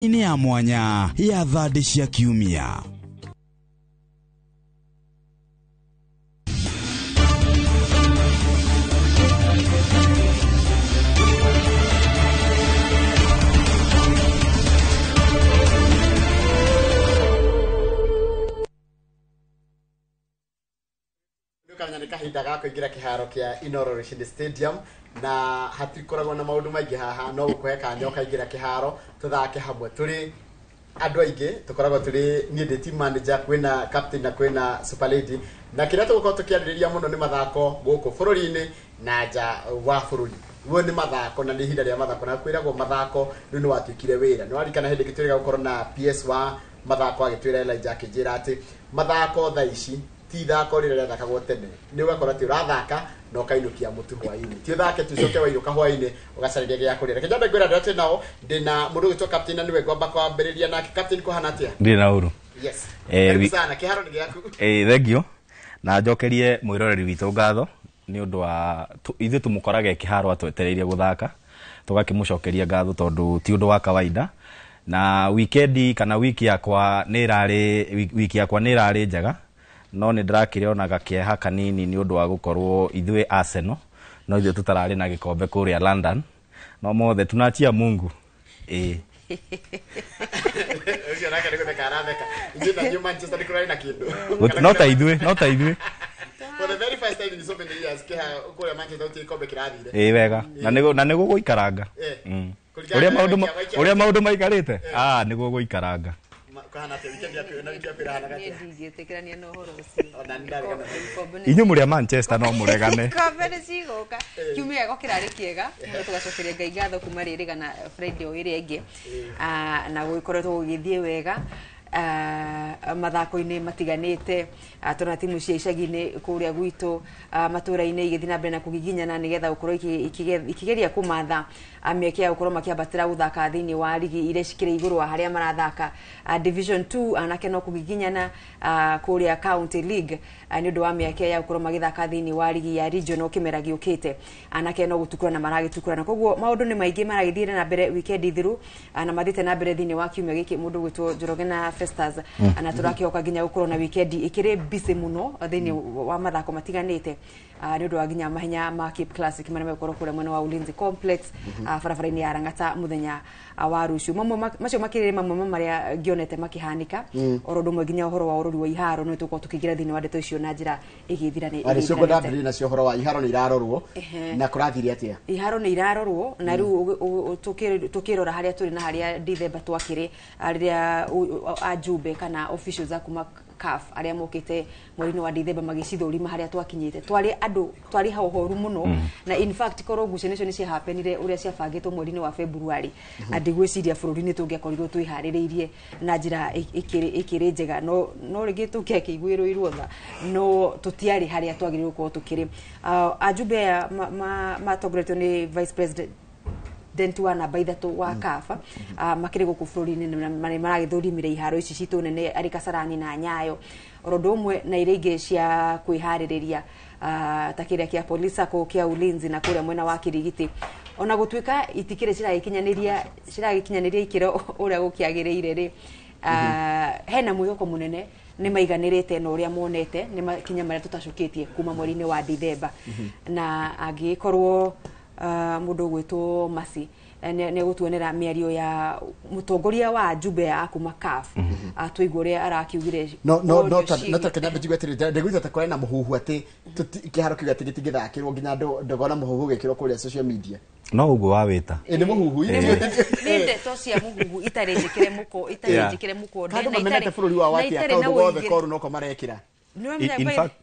Inĩ ya mwanya ya thandĩ cia kiumia. Kamenya nĩ kahinda ga kũingĩra kĩharo kĩa Inooro Rũcinĩ Stadium, na hatikoragwo na maũndũ maingĩ haha, no gũkũhe kanya ũkaingĩra kĩharo tũthake hamwe. Tũrĩ andũ aingĩ, tũkoragwo tũrĩ niĩ ndĩ team manager, kwĩna captain na kwĩna super lady, na kĩrĩa tũgũkorwo tũkĩarĩrĩria mũno nĩ mathako gũkũ bũrũri-inĩ na nja wa bũrũri. Guo nĩ mathako na nĩ ihinda rĩa mathako, na kwĩragwo mathako rĩu nĩ watuĩkire wĩra. Nĩ warikana hĩndĩ ĩngĩ twĩrĩga gũkorwo na PS wa mathako agĩtwĩra Elijah akĩnjĩra atĩ mathako thaa ici ti ithako rĩrĩa rĩathakagwo tene, nĩ ũgakora atĩ ũrathaka na ũkainũkia mũtu hwainĩ, ti ũthake tu ũcoke wainũka hwainĩ ũgacarĩria gĩa kũrĩa. Reke nyambe ngwĩra andũ atĩ nao ndĩna mũndũ ũgwĩtwo captain, na nĩwe ngwamba kwambĩrĩria nake. Captain, kũhana atĩa? Ndirĩ na ũru. Yes. Karibu sana, kĩharo nĩ gĩaku. Thank you, na njokerie mwĩroreri witũ ngatho nĩ ũndũ wa ithuĩ tũmũkoraga kĩharo atwetereirie gũthaka, tũgakĩmũcokeria ngatho tondũ ti ũndũ wa kawaida. Na wikendi kana wiki yakwa nĩ ĩrarĩ wiki yakwa nĩ ĩrarĩ njega, no nĩ ndĩrakĩrĩ ona gakĩeha kanini nĩ ũndũ wa gũkorwo ithuĩ Arsenal no ithuĩ tũtararĩ na gĩkombe kũrĩa London, no mothe tunaachia Mungu, ĩĩ. Ũcio nake nĩ gũtheka aratheka. Inyuĩ na inyuĩ Manchester nĩ kũrarĩ na kĩndũ. No ta ithuĩ, no ta ithuĩ. For the very first time in so many years, kĩha kũrĩa Manchester gũtirĩ gĩkombe kĩrathire. Ĩĩ wega, na nĩ gũgũikaranga. Kũringana Ũrĩa na maũndũ ũrĩa maũndũ maikarĩte, nĩ gũgũikaranga. Kũhana atĩa weekend yaku, na wiki yaku ĩrahanaga Niĩ atĩa? ndingĩtĩkĩrania na ũhoro ũcio. Ona nĩ ndaregana. Ikombe Inyuĩ mũrĩ a Manchester no mũregane. Ikombe nĩ cigũka. Kiumia gĩakwa kĩrarĩ kĩega mũno, tũgacokeria Ngai ngatho kuma rĩrĩ na Friday o ĩrĩa ĩngĩ. Na gũgĩkoretwo gũgĩthiĩ wega mathako-inĩ matiganĩte. Tũrona timu cia icagi-inĩ kũrĩa gwitũ, matũra-inĩ igĩthiĩ na mbere na kũgiginyana nĩgetha gũkorwo ikĩgeria kũmatha mĩeke ya gũkorwo makĩambatĩra gũthaka thĩinĩ wa rigi iria cikĩrĩ igũrũ wa harĩa marathaka. Division 2 anake no kũgiginyana kũrĩa County League, nĩ ũndũ wa mĩeke ya gũkorwo magĩthaka thĩinĩ wa rigi ya regional kĩmera gĩũkĩte. Anake no gũtukũrana maragĩtukũrana, koguo maũndũ nĩ maingĩ maragĩthiĩ na mbere weekend thiru, na mathiĩte na mbere thĩinĩ wa kiumia gĩkĩ, mũndũ gwĩtwo Njoroge na Festus. Na tũrakĩhoka nginya gũkorwo na weekend ĩkĩrĩ busy mũno thĩinĩ wa mathako matiganĩte, nĩ ũndũ wa nginya mahenya ma Cape Classic marĩa megũkorwo kũrĩa mwena wa Ulinzi Complex, barabara-inĩ ya Lang'ata mũthenya wa rũciũ. Mamwe macio makĩrĩ mamwe ma marĩa ngĩonete makĩhanĩka, oro ũndũ ũmwe nginya ũhoro wa ũrori wa iharo nĩ tũgũkorwo tũkĩingĩra thĩinĩ wa ndeto icio na njĩra ĩgĩthiranĩte. Arĩ cio ngwenda ambĩrĩrie nacio, ũhoro wa iharo nĩ irarorwo. Na kũrathire atĩa? Iharo nĩ irarorwo, na rĩu tũkĩrora harĩa tũrĩ na harĩa Dithemba twakĩrĩ, rĩrĩa ajumbe kana officials a kuma CAF arĩa mokĩte mweri-inĩ wa Dithemba magĩcithũrima harĩa twakinyĩte, twarĩ andũ twarĩ hohoru mũno. Na in fact korwo ngucanio icio nĩ ciahapenire ũrĩa ciabangĩtwo mweri-inĩ wa February, ndigwĩciria bũrũri-inĩ tũngĩakorirwo twĩharĩrĩirie na njĩra ĩkĩrĩ njega. No rĩngĩ tũngĩakĩiguĩrwo tha, no tũtiarĩ harĩa twagĩrĩirwo gũkorwo tũkĩrĩ. Ajumbe aya matongoretio nĩ vice president wa namba 3 wa CAF, makĩrĩ gũkũ bũrũri-inĩ na maragĩthũrimĩra iharo ici citũ nene arĩ Kasarani na Nyayo, oro ũndũ ũmwe na iria ingĩ cia kwĩharĩrĩria, ta kĩrĩa kĩa Police Sacco, kĩa Ulinzi na kũrĩa mwena wa Kirigiti. Ona gũtuĩka itikĩrĩ ciragĩkinyanĩria ikĩro ũrĩa gũkĩagĩrĩire rĩ, hena mwĩhoko mũnene nĩ maiganĩrĩte na ũrĩa monete nĩ makinya marĩa tũtacũkĩtie kuma mweri-inĩ wa Dithemba. Na angĩkorwo mũndũ ũgwĩtwo Masi nĩ egũtuonera mĩario ya mũtongoria wa njumbe ya kuma CAF, tũigue ũrĩa arakiugire. No Orio ta no ta ciĩgiĩ- kenya njigue atĩrĩ, ndĩguite ta kũrĩ na mũhuhu atĩ kĩharo kĩu atĩ gĩtingĩthakĩrwo nginya ndũgona mũhuhu ũgĩkĩrwo kũrĩa social media. No ũguo wawĩta. Ĩ nĩ mũhuhu. Nĩ ndeto cia mũhuhu itarĩ njĩkĩre mũko, itarĩ njĩkĩre mũkonde. Kandũ na mamenete bũrũri wao na atĩa itarĩ kaũndũ na gothe ũingĩ. koru noko marekĩra. Nĩwamenya In fact,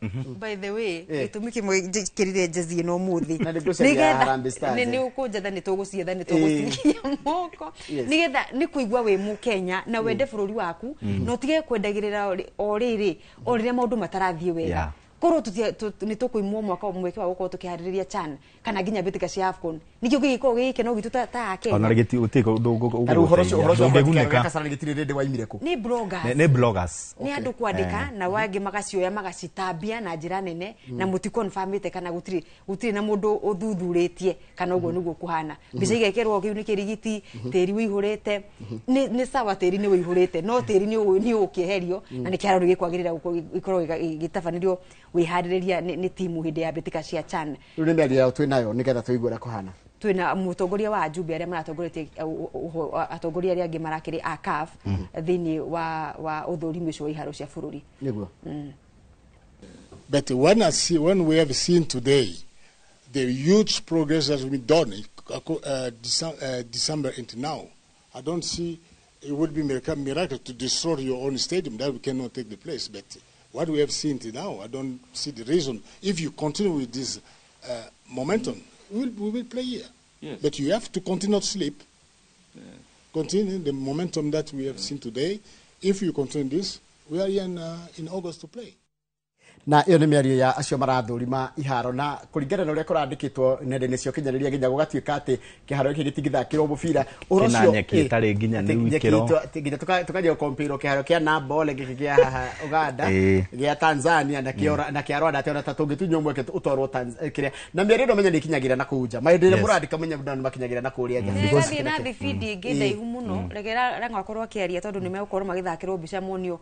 by the way, gĩtũmi kĩmwe njĩkĩrire jezi ĩno ũmũthĩ Na nĩ ngũcaria Harambee Stars, nĩ ũkũnjetha, nĩ tũgũcietha, nĩ tũgũcikia moko. Nĩgetha nĩ kũigua wĩ mũkenya na wende bũrũri waku na ũtige kwendagĩrĩra o rĩrĩ o rĩrĩa maũndũ matarathiĩ wega. Korwo nĩ tũkũimwo mwaka mweke wa gũkorwo tũkĩharĩrĩria CHAN kana nginya mbĩtĩka cia AFCON, nĩkĩo gĩgĩkorwo gĩgĩkeno gitũ ta Akenya. Ona gĩti gũtirĩ ũndũ Ũhoro ũcio, ũhoro ũcio ũngĩgunĩka. Kasarani gĩtirĩ rĩndĩ waimire kũ? Nĩ bloggers. Nĩ bloggers. Nĩ andũ kwandĩka na wangĩ magacioya magacitambia na njĩra nene na mũtikonfamĩte kana gũtirĩ na mũndũ ũthuthurĩtie kana ũguo nĩguo kũhana. Mbica igekĩrwo kĩu nĩ kĩrigiti, tĩri wĩihũrĩte. Nĩ sawa, tĩri nĩ wĩihũrĩte, no tĩri nĩ ũkĩeherio na nĩ kĩharo gĩkwagĩrĩra gũkorwo gĩtabanĩrio wĩharĩrĩria nĩ timu hĩndĩ ya mbĩtĩka cia CHAN. Rĩu nĩ mĩario yao twĩ nayo nĩgetha tũigue ũrĩa kũhana. Twĩna mũtongoria wa ajumbe arĩa maratongoretie atongoria arĩa angĩ marakĩrĩ a CAF thĩinĩ wa ũthũrimi ũcio wa iharo cia bũrũri. Nĩguo. But when we have seen today the huge progress that has been done December into now, I don't see it would be miracle to destroy your own stadium that we cannot take the place. But what we have seen till now, I don't see the reason. If you continue with this momentum, we will play here. Yes. But you have to continue to sleep. Continue the momentum that we have seen today. If you continue this, we are here in August to play. Na ĩyo nĩ mĩario ya acio marathũrima iharo, na kũringana na ũrĩa kũrandĩkĩtwo nenda-inĩ cia ũkinyanĩria nginya gũgatuĩka atĩ kĩharo gĩkĩ gĩtingĩthakĩrwo mũbira. Ũhoro Kĩna ũcio, nyeki ĩtarĩ nginyanĩru atĩ nyeki ikĩro. Nginya tũkanjia gũkompĩrwo kĩharo kĩa Nambole gĩkĩ kĩa haha Uganda, gĩa Tanzania na kĩa Rwanda, atĩ ona ta tũngĩtunywo mweke ũtwarwo kĩrĩa. Na mĩario ĩno menya nĩ ĩkinyagĩra na kũu nja, maũndũ ĩrĩa mũrandĩka menya nĩ makinyagĩra na kũrĩa nja. Ĩgathiĩ na thibindi ĩngĩ ndaihu mũno. Reke Rang'o akorwo akĩaria tondũ nĩ megũkorwo magĩthakĩrwo mbica monio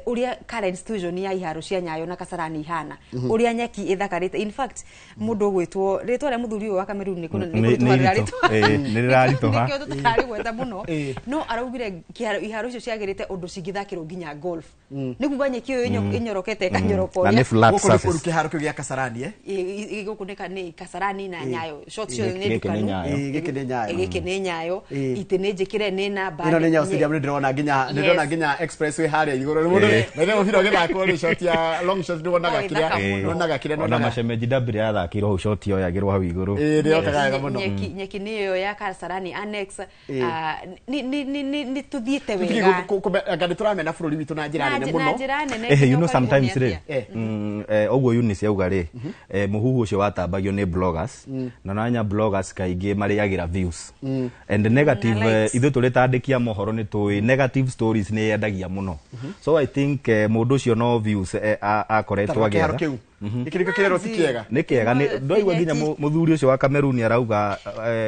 ũrĩa current situation ya iharo cia Nyayo na Kasarani ihana, ũrĩa nyeki ĩthakarĩte. In fact, mũndũ ũgwĩtwo rĩtwa rĩa mũthuri ũyũ wa Cameroon nĩ Nĩ iritũ. Nĩ rĩraritũha. Nĩkĩo tũtararĩgweta mũno, no araugire iharo icio ciagĩrĩte ũndũ cingĩthakĩrwo nginya golf, nĩ kuga nyeki ĩyo ĩnyorokete ĩkanyoroka Na nĩ ũrĩa flat Gũkũ nĩ kũru surface. kĩharo kĩu gĩa Kasarani, eh? Gũkũ nĩ Kasarani na Nyayo, shot ciothe nĩ Gĩkĩ nĩ ndukanu. Nyayo. Gĩkĩ nĩ Nyayo. Gĩkĩ nĩ Nyayo, itĩ nĩ njĩkĩre, nĩ namba Ĩno nĩ Nyayo Stadium, nĩ ndĩrona nginya nĩ ndĩrona nginya expressway harĩa igũrũ. Nĩ mũndũ na rĩrĩa mũbira ũgĩthakwo rĩ, shot ya long shot nĩ wonaga Oh, kĩrĩa ĩthaka mũno. wonaga kĩrĩa Ona wonaga. mashemeji derby yathakĩirwo hau, shot yoyagĩrwo hau igũrũ. Nĩ yokaga wega mũno. Nyeki nĩ ĩyo ya Kasarani Annex. Nĩ tũthiĩte Tũtige wega. Anga nĩ tũramena bũrũri witũ na njĩra Na nene na mũno. njĩra nene. You know nginya sometimes ũkarigwo rĩ nĩ atĩa. Ũguo Eunice auga rĩ, mũhuhu ũcio watambagio nĩ bloggers, na nanya bloggers kaingĩ marĩagĩra views and negative. Na likes. Ithuĩ tũrĩ ta andĩki a mohoro nĩ tũĩ negative stories nĩ yendagia mũno, so I think mũndũ ũcio no views akoretwo Tarora kĩharo agĩetha. kĩu gĩkĩ nĩkĩo kĩrerwo ti kĩega. Nĩ kĩega, nĩ ndwaigua nginya mũthuri ũcio wa Cameroon arauga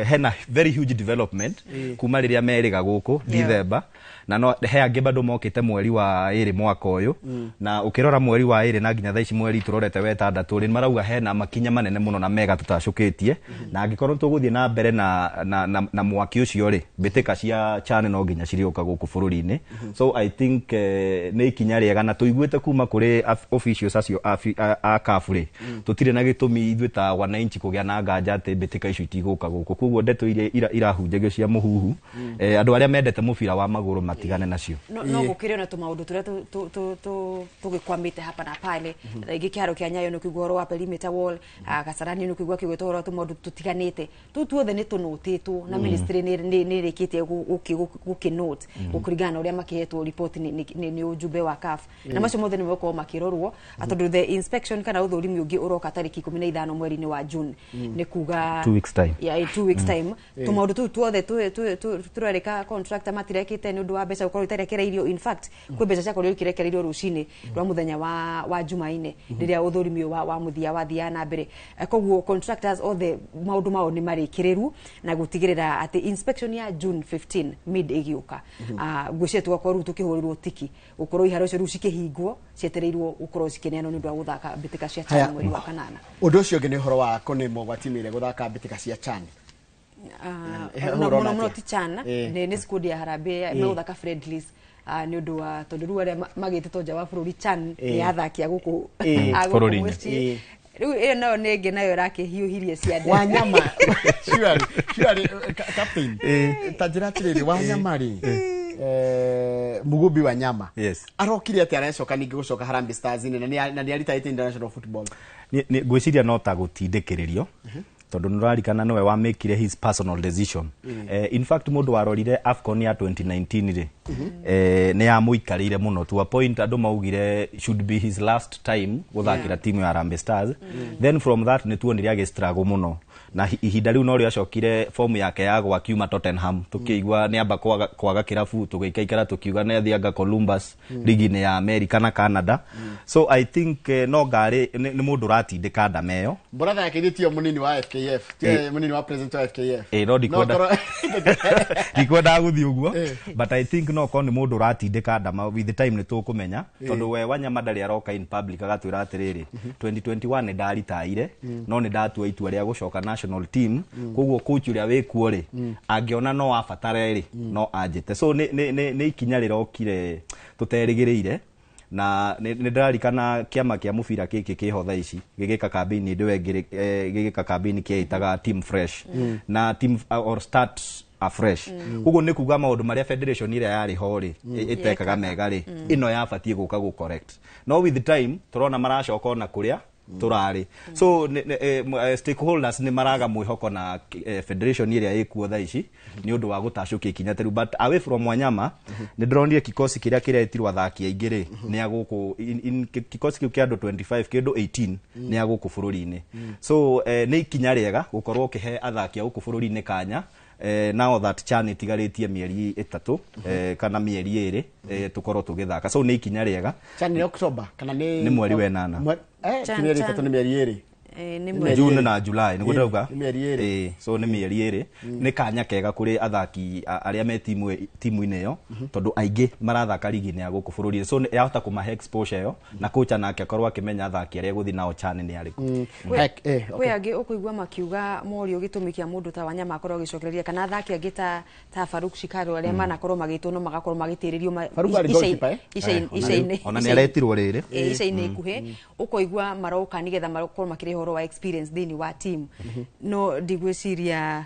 hena very huge development kuma rĩrĩa merĩga gũkũ December, na no he angĩ bado mokĩte mweri wa ĩrĩ mwaka ũyũ, na ũkĩrora mweri wa ĩrĩ na nginya thaa ici mweri tũrorete wetandatũ rĩ, marauga hena makinya manene mũno na mega tũtacũkĩtie, na angĩkorwo tũgũthiĩ na mbere na mwaki ũcio rĩ, mbĩtĩka cia CHAN no nginya cirĩũka gũkũ bũrũri-inĩ. So I think nĩ ikinya rĩega na tũiguĩte kuma kũrĩ officials acio a CAF rĩ, tũtirĩ na gĩtũmi ithuĩ ta wananchi kũgĩa na nganja atĩ mbĩtĩka icio itigũka gũkũ. Koguo ndeto iria irahunjagio cia mũhuhu, andũ arĩa mendete mũbira wa magũrũ matigane nacio. No gũkĩrĩ ona tũmaũndũ tũrĩa tũgĩkwamĩte hapa na pale. Rĩngĩ kĩharo kĩa Nyayo nĩ ũkĩigua ũhoro wa perimeter wall, Kasarani nĩ ũkĩigua kĩgwĩtwo ũhoro wa tũmaũndũ tũtiganĩte. Tũu tuothe nĩ tũnũtĩtwo na ministry nĩ ĩrĩkĩtie gũkĩnote gũkũringana na ũrĩa makĩhetwo report nĩ ujumbe wa CAF, na macio mothe nĩ megũkorwo makĩrorwo tondũ the inspection kana ũthũrimi ũngĩ ũroka tarĩki 15 mweri-inĩ wa June, nĩ kuga 2 weeks time. Yeah, in 2 weeks time tũmaũndũ tũu tuothe tũrerĩka contractor matirekĩte nĩ ũndũ wa mbeca gũkorwo itarekereirio. In fact, kwĩ mbeca ciakorirwo ikirekereirio rũcinĩ rwa mũthenya wa Jumaine rĩrĩa ũthũrimi ũyũ wa mũthia wathiaga na mbere. Koguo contractors othe maũndũ mao nĩ marĩkĩrĩru na gũtigĩrĩra atĩ inspection ya June 15 mid ĩgĩũka. Ngwĩciria tũgakorwo rĩu tũkĩhũrĩrwo tiki gũkorwo iharo icio rĩu cikĩhingwo, cietereirwo gũkorwo cikĩneanwo nĩ ũndũ wa gũthaka mbĩtĩka cia Haya. CHAN mweri wa kanana. Ũndũ ũcio ũngĩ nĩ ũhoro wa kũnĩmwo gwa timu ĩrĩa gũthaka mbĩtĩka cia CHAN. Mũno Ũrona mũno atĩa? ti CHAN, nĩ squad ya Harambee megũthaka friendlies. Nĩ ũndũ wa tondũ rĩu arĩa magĩtĩtwo nja wa bũrũri, CHAN nĩ athaki a gũkũ a gũkũ Bũrũri-inĩ. mũciĩ. Rĩu ĩyo nayo nĩ ĩngĩ nayo ĩrakĩhiũhirie ciande. Wanyama, surely, surely, captain, ta njĩra atĩrĩrĩ, Wanyama rĩ, Mugubi Wanyama arokire atĩ arecoka ningĩ gũcoka Harambee Stars-inĩ na nĩ aritaĩte international football? Ngwĩciria no ta gũtindĩkĩrĩrio. Tondũ nĩ ũrarikana nĩwe wamĩkire his personal decision. In fact, mũndũ warorire AFCON ya 2019 rĩ, nĩ yamũikarĩire mũno to a point andũ maugire should be his last time gũthakĩra timu ya Harambee Stars. Then from that nĩ tuonire agĩ struggle mũno, na ihinda rĩu no rĩacokire fomu yake ya gwa akiuma Tottenham, tũkĩigua nĩ amba kwaga kĩrabu, tũgĩikaikara tũkiuga nĩ athianga Columbus ligi-inĩ ya America na Canada. So I think no ngarĩ nĩ mũndũ ũratindĩka ndama ĩyo. Brother yake nĩ tio munini wa FKF, tio munini wa president wa FKF. Ĩ, no ndikwendaga gũthiĩ ũguo, but I think no korwo nĩ mũndũ ũratindĩka ndama, with the time nĩ tũkũmenya, tondũ we Wanyama ndarĩ aroka in public agatwĩra atĩrĩrĩ, 2021 nĩ ndaritaire no nĩ ndatua itua rĩa gũcoka national team. Koguo coach ũrĩa wĩkuo rĩ, angĩona no abatare rĩ, no anjĩte. So nĩ ikinya rĩrokire tũterĩgĩrĩire, na nĩ ndĩrarikana kĩama kĩa mũbira gĩkĩ kĩho thaa ici gĩgĩka campaign hĩndĩ ĩyo ĩngĩ, gĩgĩka campaign kĩeĩtaga team fresh na team or start afresh. Koguo nĩ kuga maũndũ marĩa federation ĩrĩa yarĩ ho rĩ ĩtekaga mega rĩ, ĩno yabatiĩ gũka gũ correct, no with time tũrona maracoka ona kũrĩa tũrarĩ. So stakeholders nĩ maraga mwĩhoko na federation ĩrĩa ĩkuo thaa ici nĩ ũndũ wa gũtacũkia ikinya rĩu. But away from Wanyama, nĩ ndĩronire kikosi kĩrĩa kĩretirwo athaki aingĩ rĩ nĩ a gũkũ kikosi kĩu kĩa andũ 25, kĩndũ 18 nĩ a gũkũ bũrũri-inĩ. So nĩ ikinya rĩega gũkorwo ũkĩhe athaki a gũkũ bũrũri-inĩ kanya, now that CHAN ĩtigarĩtie mĩeri 3 kana mĩeri 2 tũkorwo tũgĩthaka. So nĩ ikinya rĩega. CHAN nĩ October kana nĩ Nĩ mweri wa ĩnana. Ti mĩeri 3, nĩ mĩeri 2. Nĩ Nĩ mweri. June na July nĩguo ndauga. Nĩ mĩeri 2. So nĩ mĩeri 2, nĩ kanya kega kũrĩ athaki arĩa me timu-inĩ ĩyo, tondũ aingĩ marathaka ligi-inĩ ya gũkũ bũrũri-inĩ, so yahota kũmahe exposure ĩyo, na kocha nake akorwo akĩmenya athaki arĩa egũthiĩ nao CHAN nĩ arĩkũ. Kwĩ angĩ ũkũigua makiuga morio gĩtũmi kĩa mũndũ ta Wanyama akorwo agĩcokereria, kana athaki angĩ ta Faruk Shikaro arĩa manakorwo magĩtwo no magakorwo magĩtĩrĩrio Faruk arĩ goalkeeper, eh? ica-inĩ Ona nĩ aretirwo rĩrĩ. Ica-inĩ ikuhĩ ũkoigua maroka nĩgetha makorwo makĩrehe ũhoro wa experience thĩinĩ wa team, no ndigwĩciria,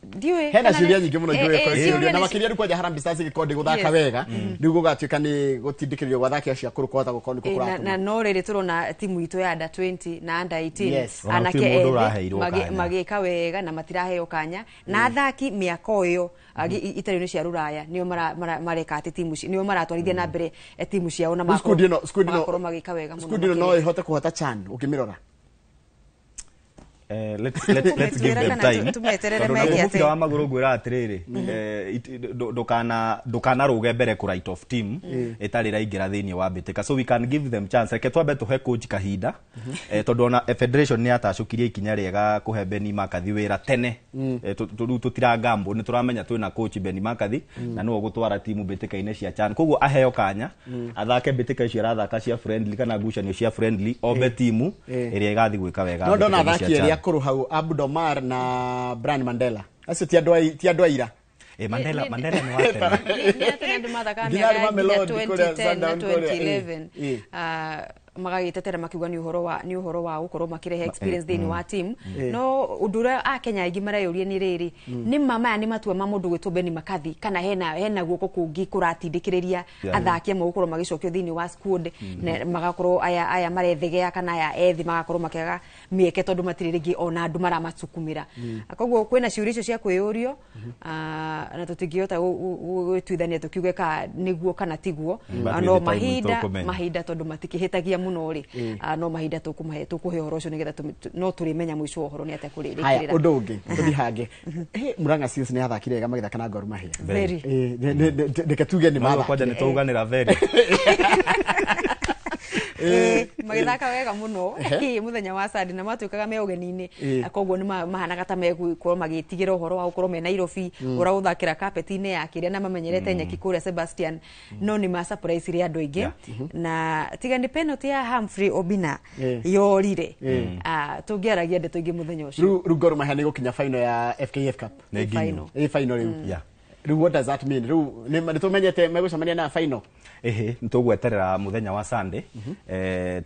ndiũĩ Hena kana ciũria nyingĩ mũno ingĩũria ciũria na nĩ makĩria rĩu kwanja Harambee Stars ĩgĩkorwo ndĩgũthaka wega, rĩu gũgatuĩka nĩ gũtindĩkĩrĩrio gwa athaki acio akũrũ kũhota gũkorwo nĩkuo Na kũratũma. no rĩrĩ tũrona timu itũ ya under 20 na under 18 Yes. Ona anake gũtirĩ mũndũ ethĩ ũraheirwo kanya. Magĩka wega na matiraheo kanya, na athaki mĩaka ĩyo itarĩ-inĩ cia rũraya nĩo mareka atĩ timu nĩo maratwarithia na mbere timu ciao na Rĩu squad ĩno magakorwo magĩka wega mũno squad ĩno no makĩria. ĩhote kũhota CHAN ũkĩmĩrora? Let's give Tũmetwĩra them kana time. tũmeterere Tondũ meke naguo atĩa? mũbira wa magũrũ ngwĩra atĩrĩrĩ, ndũkanarũge mbere kũ write off team ĩtarĩ ĩraingĩra thĩinĩ wa mbĩtĩka. So we can give them chance. Reke twambe tũhe coach kahinda, tondũ ona federation nĩ yatacũkirie ikinya rĩega kũhe Benny McCarthy wĩra tene. Rĩu tũtirangambo, nĩ tũramenya twĩna coach Benny McCarthy na nĩwe ũgũtwara timu mbĩtĩka-inĩ cia CHAN. Koguo aheo kanya athake mbĩtĩka icio arathaka cia friendly kana ngucanio cia friendly, ombe timu ĩrĩa ĩgathiĩ gwĩka wega No ndona mbĩtĩka-inĩ athaki cia erĩ CHAN. akũrũ hau, Abdomar na Brian Mandela, acio ti andũ aira. Mandela nĩ wa tene. Nĩ atĩ andũ mathakaga Nginya mĩaka arĩ ya nginya Mamelodi kũrĩa, 2010 na Sundown kũrĩa, 2011, magagĩtetera makiuga nĩ ũhoro wa gũkorwo makĩrehe experience thĩinĩ wa team. No ũndũ ũrĩa akenya aingĩ mareyũria nĩ rĩrĩ, nĩ ma maya nĩ matua ma mũndũ gwĩtwo Benny McCarthy, kana hena guoko kũngĩ kũratindĩkĩrĩria athaki amwe gũkorwo magĩcokio thĩinĩ wa squad, na magakorwo aya marethegea kana aya ethĩ magakorwo makĩaga mĩeke tondũ matirĩ rĩngĩ ona andũ maramacukumĩra. Koguo kwĩna ciũria icio cia kwĩyũrio, na tũtingĩhota gwĩtuithania tũkiuge ka nĩguo kana tiguo. But with No the time mahinda nĩtũkũmenya. Mahinda, tondũ matikĩhĩtagia mũno rĩ, no mahinda tũkũmahe tũkũhe ũhoro ũcio nĩgetha no tũrĩmenya mũico wa ũhoro nĩ atĩa Haya, kũrĩrĩkĩrĩra. ũndũ ũngĩ tũthiĩ hangĩ. Murang'a Seals nĩ athakire wega magĩthaka na Gor Mahia. Very. Reke tuge nĩ No, kwanja mathakire. nĩ tũuganĩra very. Magĩthaka wega mũno mũthenya wa Sunday na matuĩkaga me ũgeni-inĩ. Koguo nĩ mahanaga ta megũkorwo magĩtigĩra ũhoro wa gũkorwo me Nairobi ũrĩa gũthakĩra kapeti-inĩ ya kĩrĩa na mamenyerete nyeki kũrĩa Sebastian, no nĩ ma surprise rĩ andũ aingĩ, na tiga nĩ penalty ya Humphrey Obina yorire, tũngĩaragia ndeto ingĩ mũthenya ũcio. Rĩu Gor Mahia nĩ gũkinya final ya FKF Cup. Nĩ nginyu. Final. Ĩ final rĩu. Rĩu what does that mean? Rĩu nĩ tũmenyete megũcemania na final? Ĩhĩ, nĩtũgweterera mũthenya wa Sunday.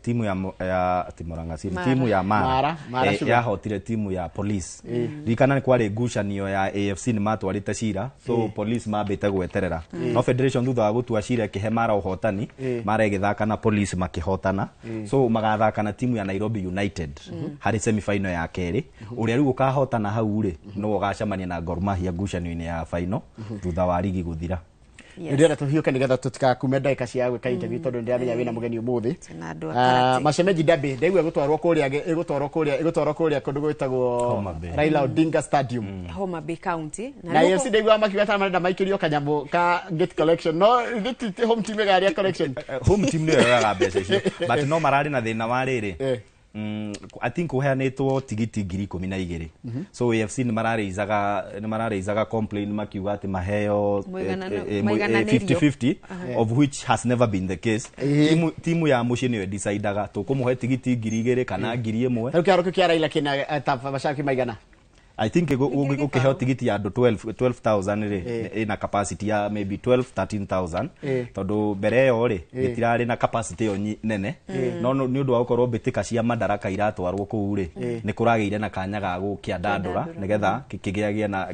Timu ya Murang'a City, Mara. timu ya Mara, Mara, Mara Sugar. Yahotire timu ya Police. Ririkana nĩ kwarĩ ngucanio ya AFC, nĩ matwarĩte cira, so Police mambĩte gweterera, no federation thutha wa gũtua cira ĩkĩhe Mara ũhotani. Mara ĩgĩthaka na Police makĩhotana, so magathaka na timu ya Nairobi United harĩ semifinal ya kerĩ. Ũrĩa rĩu ũkahotana hau rĩ, nĩwe ũgacemania na Gor Mahia ngucanio-inĩ ya final thutha wa rigi gũthira. Yes. Ndĩrenda tũhiũke nĩgetha tũtikakume ndagĩka cia gwĩka interview, tondũ ndĩramenya wĩna mũgeni ũmũthĩ. Tuna andũ a karate. Mashemeji Derby ndaigua ĩgũtwarwo kũrĩa, ĩgũtwarwo kũrĩa kũndũ gwĩtagwo Homa Bay. Raila Odinga Stadium. Homa Bay County. Na nĩguo- AFC ndaigua makiuga ta marenda maikĩrio kanyamũ ka gate collection, no ithuĩ ti home team ĩgarĩa collection. Home team nĩyo yoyaga mbeca icio, but no mararĩ na thĩna wa rĩrĩ. I think ũheanĩtwo tigiti 12,000, so AFC nĩ mararĩizaga complain makiuga atĩ maheo Mũigananĩrio. 50-50, of which has never been the case. Timu ya mũciĩ nĩyo ĩdecidaga tũkũmũhe tigiti 2,000 kana 1,000. Rĩu kĩharo kĩu kĩa Raila kĩna ta mashabiki maigana? I think gũkĩheo tigiti ya andũ 12 12,000 rĩ, ĩna capacity ya maybe 12 13,000, tondũ mbere ĩyo rĩ, gĩtirarĩ na capacity ĩyo nene, no nĩ ũndũ wa gũkorwo mbĩtĩka cia Madaraka iratwarwo kũu rĩ, nĩ kũragĩire na kanya ga gũkĩandandũra nĩgetha kĩgĩagĩe na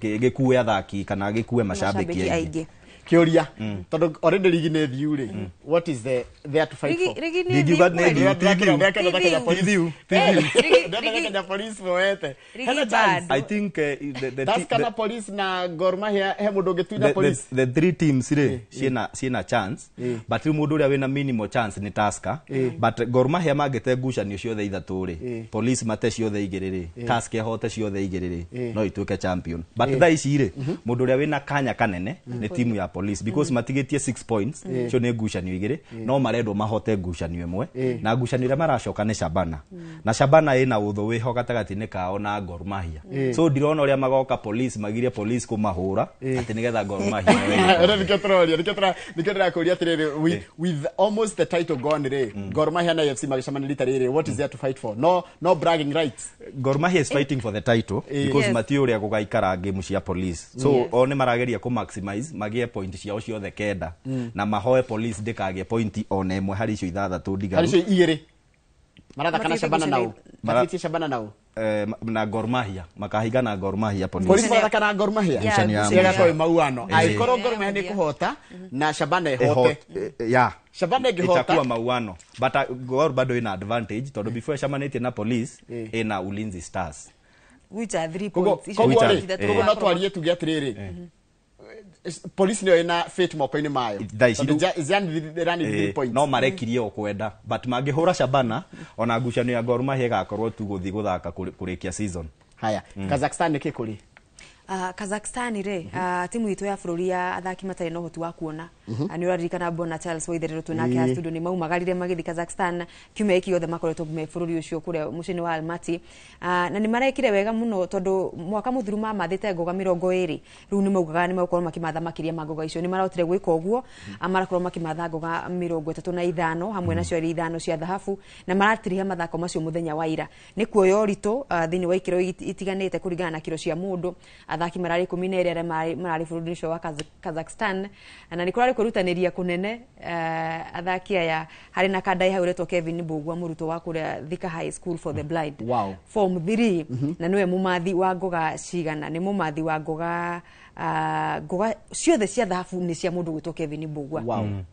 gĩkue athaki kana gĩkue macambĩki Mashabiki aingĩ. aingĩ. Kĩũria, tondũ already ligi nĩ thiu rĩ, what is the there to fight for? Rigi nĩ Ndingiuga thiu nĩ kweli. thiu, ti thiu. Ndĩrakena Kenya Police. Ti thiu, ti Eh, thiu. ndĩrenda Kenya Police moete. Rigi Hena chance. bado. I think the, Tusker na Police na Gor Mahia, he mũndũ ũngĩtunya Police? The three teams rĩ, ciĩna chance, but rĩu mũndũ ũrĩa wĩna minimal chance nĩ Tusker, but Gor Mahia mangĩte ngucanio ciothe ithatũ rĩ, Police mate ciothe igĩrĩ rĩ, Tusker ĩhote ciothe igĩrĩ rĩ, no ituĩke champion. But thaa ici rĩ, mũndũ ũrĩa wĩna kanya kanene nĩ timu ya Police, because matigĩtie 6 points. Cio nĩ ngucanio igĩrĩ, no marendwo mahote ngucanio ĩmwe, na ngucanio ĩrĩa maracoka nĩ Shabana, na Shabana ĩna ũthũ wĩho gatagatĩ-inĩ kao na Gor Mahia, so ndirona ũrĩa magoka Police magirie Police kũmahũra atĩ nĩgetha Gor Mahia Ĩno nĩkĩo tũroria, nĩkĩo ndĩrakũria atĩrĩrĩ, with almost the title gone rĩ, Gor Mahia na AFC magĩcemania rita rĩrĩ, what is there to fight for? No bragging rights. Gor Mahia is fighting for the title because matiũĩ ũrĩa gũgaikara game cia Police, so o nĩ marageria kũ maximize magĩe point ciao ciothe kenda na mahoe Police ndĩkagĩe point ona ĩmwe harĩ icio ithathatũ Harĩ ndigaru. icio igĩrĩ marathaka na Matigĩte Shabana nao. Matigĩtie Shabana nao. Na Gor Mahia makahinga na Gor Mahia Police. Police marathaka na Gor Mahia. Yeah, Ngucanio ya ngucanio. Ĩgakorwo ĩ mauano. Angĩkorwo Gor Mahia nĩ Yeah. kũhota na Shabana ĩhote, Ya. Shabana ĩngĩhota Itakuwa mauano, but Gor bado ina advantage tondũ before ĩcemanĩtie na Police ĩna Ulinzi Stars. Which are three koguo points. Icio koguo Which rĩ, are- ithatũ koguo no makorwo- twarie tuge atĩrĩrĩ, Police nĩyo ĩna fate moko-inĩ mayo. Thaa ici Tondũ rĩu- rani three points. No marekirie o kwenda, but mangĩhũra Shabana, ona ngucanio ya Gor Mahia ĩgakorwo tu gũthiĩ gũthaka kũrĩkia season. Haya, Kazakhstan nĩkĩ kũrĩ? Kazakhstan rĩ, timu itũ ya bũrũri ya athaki matarĩ na ũhoti wa kuona, nĩ ũraririkana Bona Charles Waitherero twĩ nake haha studio, nĩ maumagarire magĩthiĩ Kazakhstan. Kiumia gĩkĩ gĩothe makoretwo me bũrũri ũcio kũrĩa mũciĩ-inĩ wa Almaty. Na nĩ marekire wega mũno tondũ mwaka mũthiru mamathĩte ngoga 20, rĩu nĩ maugaga nĩ megũkorwo makĩmatha makĩria ma ngoga icio. Nĩ marahotire gwĩka ũguo. Marakorwo makĩmatha ngoga 35 hamwe nacio arĩ ithano cia thahabu, na maratiriha mathako macio mũthenya wa ira. Nĩ kuoya ũritũ thĩinĩ wa ikĩro itiganĩte kũringana na kiro cia mũndũ. Athaki mararĩ 12 arĩa mararĩ bũrũri-inĩ ũcio wa Kazakhstan, na nĩ kũrarĩ kwĩrutanĩria kũnene. Athaki aya harĩ na kandai hau ũretwo Kevin Mbugua, mũrutwo wa kũrĩa Thika High School for the Blind, form 3, na nĩwe mũmathi wa ngoga cigana, nĩ mũmathi wa ngoga, ngoga ciothe cia thahabu nĩ cia mũndũ gwĩtwo Kevin Mbugua,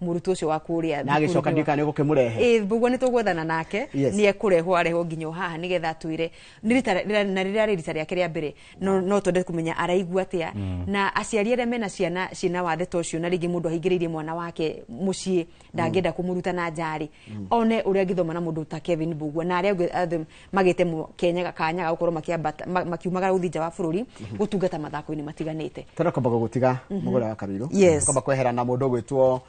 mũrutwo ũcio wa kũrĩa Na agĩcoka thukuru. ndiũĩ kana nĩ ũgũkĩmũrehe. Ĩ, Mbugua nĩ tũgwethana nake. Nĩ ekũrehwo, arehwo nginya o haha nĩgetha atwĩre nĩ rita na rĩrĩa rĩ rita rĩake rĩa mbere, no twende kũmenya araigua atĩa, na aciari arĩa mena ciana ciĩna wathe ta ũcio, na rĩngĩ mũndũ ahingĩrĩirie mwana wake mũciĩ ndangĩenda kũmũruta na nja rĩ, one ũrĩa angĩthoma na mũndũ ta Kevin Mbugua na arĩa angĩ othe magĩte Kenya kanya ga gũkorwo makĩambata makiumagara gũthiĩ nja wa bũrũri gũtungata mathako-inĩ matiganĩte. Tũrenda kwamba gũgũtiga mũgũra wa Karuirũ. Kwamba kwehera na mũndũ ũgwĩtwo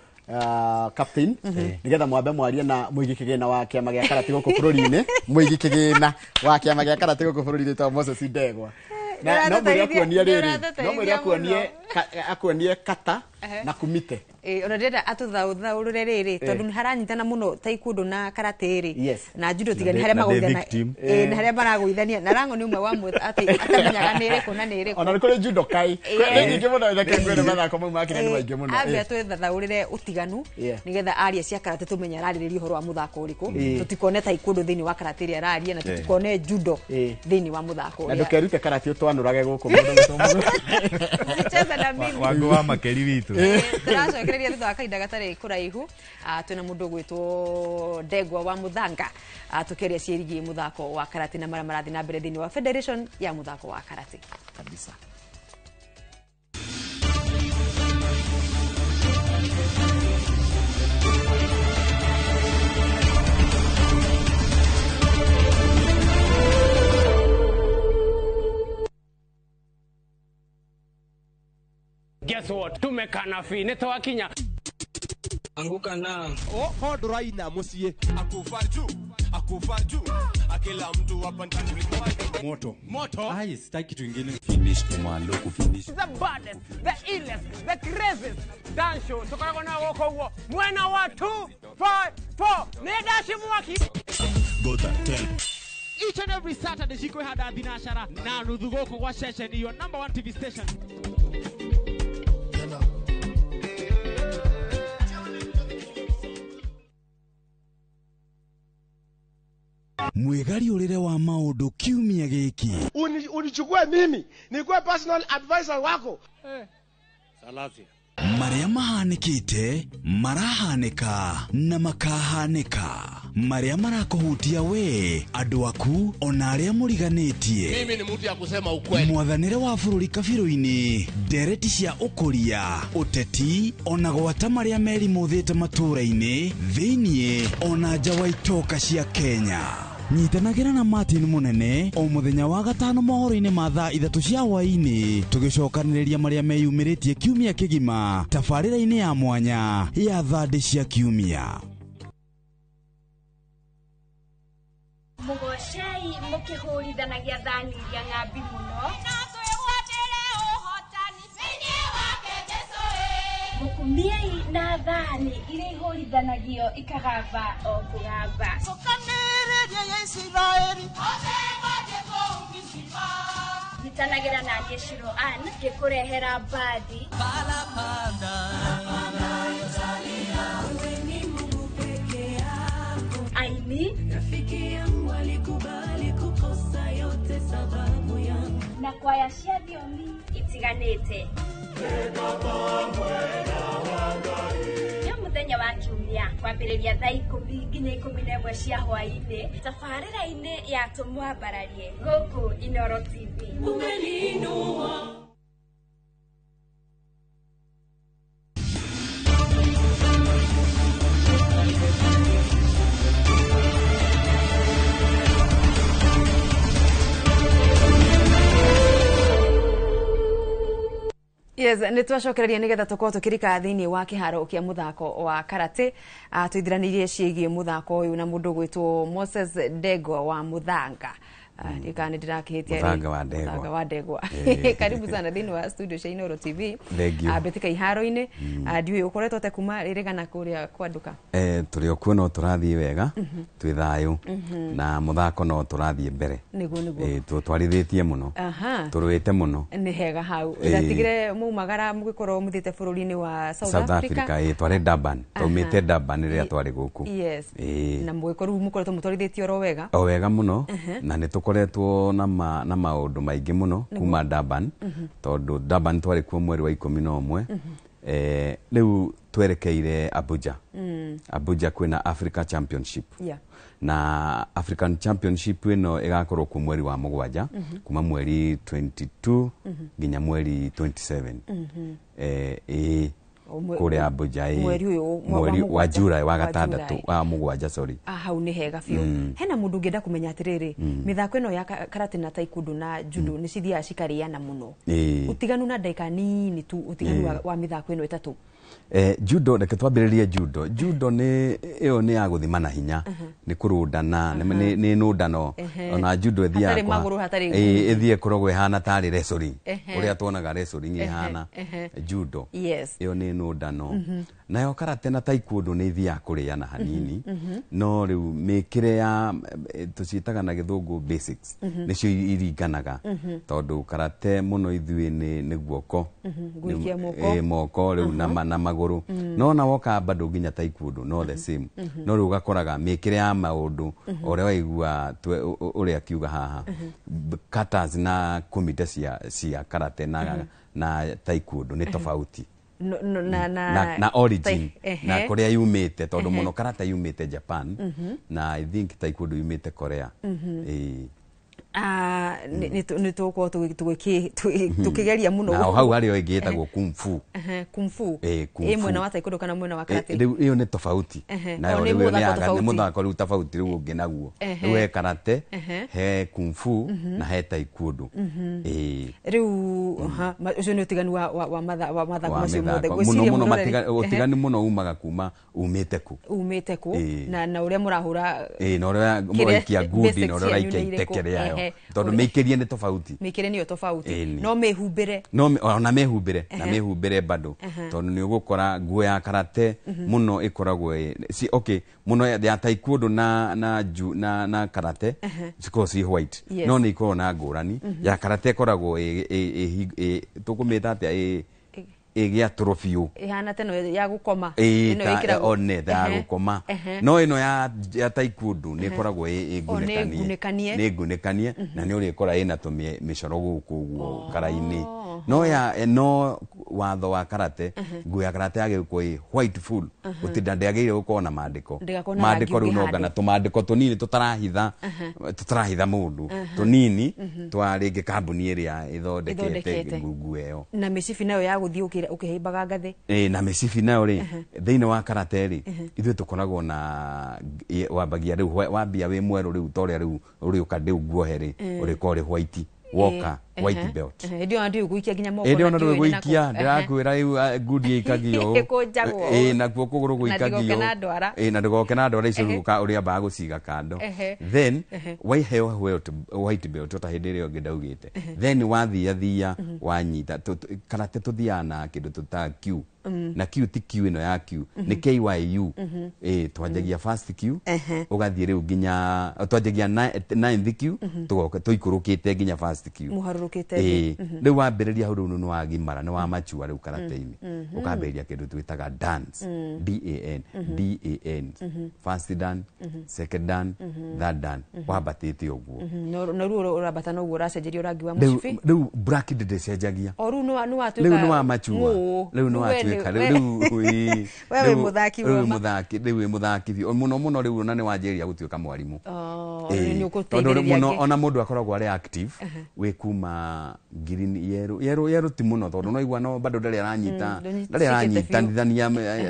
captain, nigetha mwambe mwarie na mũigi kĩgĩna wa kĩama gĩa karate gũkũ bũrũri-inĩ, mũigi kĩgĩna wa kĩama gĩa karate gũkũ bũrũri-inĩ ta Moses Ndegwa. Na no mwĩre akuonie rĩrĩ, no mwĩre akuonie. Akuonie kata na kumite. Ona ndĩrenda atũthaũthaũrĩre rĩrĩ tondũ nĩ haranyitana mũno taekwondo na karate rĩ na judo tiga nĩ harĩa magũithania na harĩa maragũithania na Rango nĩ ũmwe wa atĩ atamenyaga nĩ ĩrĩkũ na nĩ ĩrĩkũ. Ona nĩ kũrĩ judo kai nĩ nyingĩ mũno reke ngwĩre mathako mau ma Kenya nĩ maingĩ mũno. Ambe atũthathaũrĩre ũtiganu nĩgetha aria cia karate tũmenye ararĩrĩria ũhoro wa mũthako ũrĩkũ, tũtikone taekwondo thĩinĩ wa karate ĩrĩa araria na tũtikone judo thĩinĩ wa mũthako ũrĩa. Na ndũkerute karate ũtwanũrage gũkũ mũno. Usicheze na mimi. Wangu wa makeri witũ. Tũracokereria thutha wa kahinda gatarĩ kũraihu twĩna mũndũ ũgwĩtwo Ndegwa wa Mũthanga tũkĩaria ciĩgiĩ mũthako wa karate na marĩa marathiĩ na mbere thĩinĩ wa Federation ya mũthako wa karate. Kabisa. Guess what? Tumekana fi nitwakinya. Anguka na. Oh, nduraina musie. Akufa juu, akufa juu. Akila mtu hapa ndani moto. Moto. Ai, sitaki kitu kingine. Finish kumalo kufinish. The baddest, the illest, the craziest dance show. Tukoragwo na woko huo. Mwena wa 2 5 4. Ni dashi mwaki. Go tell. Each and every Saturday shiko hada thinashara na nuthu gũkũ gwa Ceceni, your number 1 TV station. Mwigariũrĩre wa maũndũ kiumia gĩkĩ. Unichukue mimi nikuwe personal advisor wako. Salasia. Marĩa mahanĩkĩte, marahanĩka na makahanĩka. Marĩa marakũhutia we, andũ aku ona arĩa mũriganĩtie. Mimi ni mtu ya kusema ukweli. Mwathanĩre wa bũrũri kabirũ-inĩ, ndereti cia ũkũria, ũteti ona gwata marĩa merimũthĩte matũũra-inĩ, thĩiniĩ ona nja wa itoka cia Kenya. Nyitanagĩra na Martin Munene o mũthenya wa gatano mohoro-inĩ ma thaa 3 cia hwaĩ-inĩ tũgĩcokanĩrĩria marĩa meyumĩrĩtie kiumia kĩgima tabarĩra-inĩ ya mwanya ya thandĩ cia kiumia. Mũgocei mũkĩhũrithanagia thani iria ng'ambi mũno. Mũkumiei na thani iria ihũrithanagio ikagamba o kũgamba. Nyitanagĩra na niĩ Shiro Ann ngĩkũrehera mbathi. Aini na kwaya cia thiomi itiganĩte. Nĩ mũthenya wa kiumia kwambĩrĩria thaa 10 nginya 11 cia hwaĩ-inĩ tabarĩra-inĩ ya Tũmwambararie gũkũ Inoro TV. Yes, nĩ twacokereria nĩgetha tũkorwo tũkĩrika thĩinĩ wa kĩharo kĩa mũthako wa karate. Tũithiranĩirie ciĩgiĩ mũthako ũyũ na mũndũ ũgwĩtwo Moses Ndegwa wa Mũthanga. Ndika nĩ ndĩrakĩhĩtia Mũthanga wa Ndegwa. Mũthanga wa Ndegwa. Karibu sana thĩinĩ wa studio cia Inoro TV. Mbĩtĩka iharo-inĩ. Ndiũĩ ũkoretwo te kuma rĩrĩ kana kũrĩa kwa nduka? Tũrĩ o kuo no tũrathiĩ wega, twĩ thayũ na mũthako no tũrathiĩ mbere. Nĩguo nĩguo. Tũtwarithĩtie mũno. Tũrũĩte mũno. Nĩ hega hau. Ndatigire mumagara mũgĩkorwo mũthiĩte bũrũri-inĩ wa South Africa. Twarĩ Durban. Twaumĩte Durban rĩrĩa twarĩ gũkũ. Yes. Na mũgĩkorwo mũkoretwo mũtwarithĩtie oro wega. O wega mũno na nĩ tũkoretwo na maũndũ maingĩ mũno kuma Durban tondũ Durban twarĩ kuo mweri wa 11. Rĩu twerekeire Abuja. Abuja kwĩna Africa Championship. Na African Championship ĩno ĩgakorwo kuo mweri wa 7 kuma mweri 22 nginya mweri 27. Kũrĩa Abuja, ĩĩ. Mweri ũyũ wa Mweri wa mũgwanja. July, wa Wa gatandatũ, July. wa mũgwanja, sorry. Ah, hau nĩ hega biũ. Hena mũndũ ũngĩenda kũmenya atĩrĩrĩ, mĩthako ĩno ya karate na taekwondo na judo nĩ cithiaga cikarĩana mũno, ũtiganu na ndagĩka nini tu, ũtiganu wa mĩthako ĩno ĩtatũ? Judo, reke twambĩrĩrie judo. Judo nĩ ĩyo nĩ ya gũthima na hinya, nĩ kũrũndana, nĩ nũndano. Ona judo ĩthiaga Hatarĩ magũrũ, hatarĩ ngundi. Ĩthiĩ ĩkoragwo ĩhana tarĩ wrestling, ũrĩa tuonaga wrestling ĩhana judo. Ĩyo nĩ nũndano. Nayo karate na taekwondo nĩ ithiaga kũrĩana hanini, no rĩu mĩkĩre ya tũciĩtaga na gĩthũngũ basics nĩcio iringanaga, tondũ karate mũno ithuĩ nĩ guoko. Gũikia moko. Moko rĩu na magũrũ. No na woka bado nginya taekwondo no the same, no rĩu ũgakoraga mĩkĩre ya maũndũ ũrĩa waigua ũrĩa akiuga haha, katas na kumite cia karate na taekwondo nĩ tofauti. No, no, na, na, Na origin na kũrĩa yumĩte, tondũ mũno karate yumĩte Japan na I think taekwondo yumĩte Korea. Ĩĩ. Ah, nĩ tũgũkorwo tũkĩgeria mũno. Na o hau harĩ o ĩngĩ ĩtagwo kung fu. Kung fu. Kung Ĩ fu. Mwena wa taekwondo kana mwena wa karate? Rĩu ĩyo nĩ tofauti. Nayo O nĩ rĩu ĩyo nĩ mũthako nĩ tofauti. mũthako rĩu tofauti rĩu ũngĩ naguo. Rĩu he karate, he kung fu na he taekwondo. Ĩĩ. Rĩu ũcio nĩ ũtiganu wa mathako Wa macio mothe. mĩthako. Ngwĩciria Mũno mũno mũroreri- ũtiganu mũno umaga kuma umĩte kũ. Umĩte kũ na ũrĩa mũrahũra. Ĩĩ, na ũrĩa Kĩrĩa mũraikia ngundi basics na ũrĩa cianyu ũraikia nĩ irĩkũ? iteke rĩayo, tondũ mĩikĩrie nĩ tofauti. Mĩkĩre nĩyo tofauti. Ĩni. No mĩhumbĩre. No ona mĩhumbĩre na mĩhumbĩre bado, tondũ nĩ ũgũkora nguo ya karate mũno ĩkoragwo okay, mũno ya taekwondo na karate cikoragwo ci white. No nĩ ikoragwo na ngũrani. Ya karate ĩkoragwo tũkũmĩta atĩa, ĩgĩatũrwo biũ. Ĩhana ta ĩno ya gũkoma. Ĩĩ, Ĩno ta ĩkĩragwo- one ta ya gũkoma. No ĩno ya taekwondo nĩ ĩkoragwo ĩ O, nĩ ngunĩkanie. ngunĩkanie. Nĩ ngunĩkanie na nĩ ũrĩkora ĩna tũmĩcoro gũkũ ũguo kara-inĩ. No ya no watho wa karate, nguo ya karate yagĩrĩirwo gũkorwo ĩ white full, gũtinda ndĩagĩrĩire gũkorwo na mandĩko. Ndĩgakorwo na rangi Mandĩko rĩu ũngĩ no handũ. ngana tũmandĩko tũnini tũtarahitha mũndũ, tũnini twa rĩngĩ kambuni ĩrĩa ĩthondekete Ĩthondekete. nguo ĩyo. Na mĩcibi nayo ya gũthiĩ ũkĩhĩmbaga ngathĩ? Ĩ, na mĩcibi nayo rĩ, thĩinĩ wa karate rĩ, ithuĩ tũkoragwo na wambagia rĩu wambia wĩ mwerũ rĩu, ta ũrĩa rĩu ũrĩũka rĩu nguohe rĩ, ũrĩkorwo ũrĩ white woka, white belt. Hĩndĩ ĩyo ndiũĩ gũikia nginya moko. Ĩndĩ Na ona ndiũĩ ndũĩ nĩ nakũ. gũikia, ndĩrakwĩra rĩu, ngundi ĩikagio ũũ. Ĩkũnjagwo. Ĩ, nakuo kũgũrũ Na gũikagio. ndigoke na ndwara. Ĩ, na ndũgoke na ndwara icio. Rĩu ũrĩambaga gũciga kando. Then waiheo white belt ta hĩndĩ ĩrĩa ĩngĩ ndaugĩte, then wathia thia wanyita karate tũthiaga na kĩndũ tũtaga Q, na Q ti Q ĩno ya Q, nĩ KYU. Ĩ, twanjagia first Q, ũgathiĩ rĩu nginya twanjagia ninth Q, tũgoka tũikũrũkĩte nginya first Q. Mũharũrũkĩte Ĩ, thĩ. Rĩu wambĩrĩria hau rĩu nĩ wagimara, nĩ wamachua rĩu karate-inĩ, ũkambĩrĩria kĩndũ twĩtaga dance, dan dan, first dan, second dan, third dan, wambatĩte ũguo. No rĩu ũrambata noguo ũracenjerio rangi wa Rĩu mũcibi. Rĩu black ndĩcenjagia. O rĩu nĩ watuĩka Rĩu nĩ wamachua. ng'ũũ. Rĩu nĩ Rĩu we watuĩka rĩu rĩu ĩĩ. We wĩ mũthaki Rĩu wĩ woma. mũthaki, rĩu wĩ mũthaki biũ mũno mũno. Rĩu ona nĩ wanjĩrĩria gũtuĩka mwarimũ. Oh, Ĩĩ, nĩ tondũ ũgũteithĩrĩria mũno angĩ. ona mũndũ akoragwo arĩ active wĩ kuma green, yerũ yerũ yerũ ti mũno, tondũ no igua no bado ndarĩ aranyita, ndũnyitĩkĩte ndarĩ aranyitanithania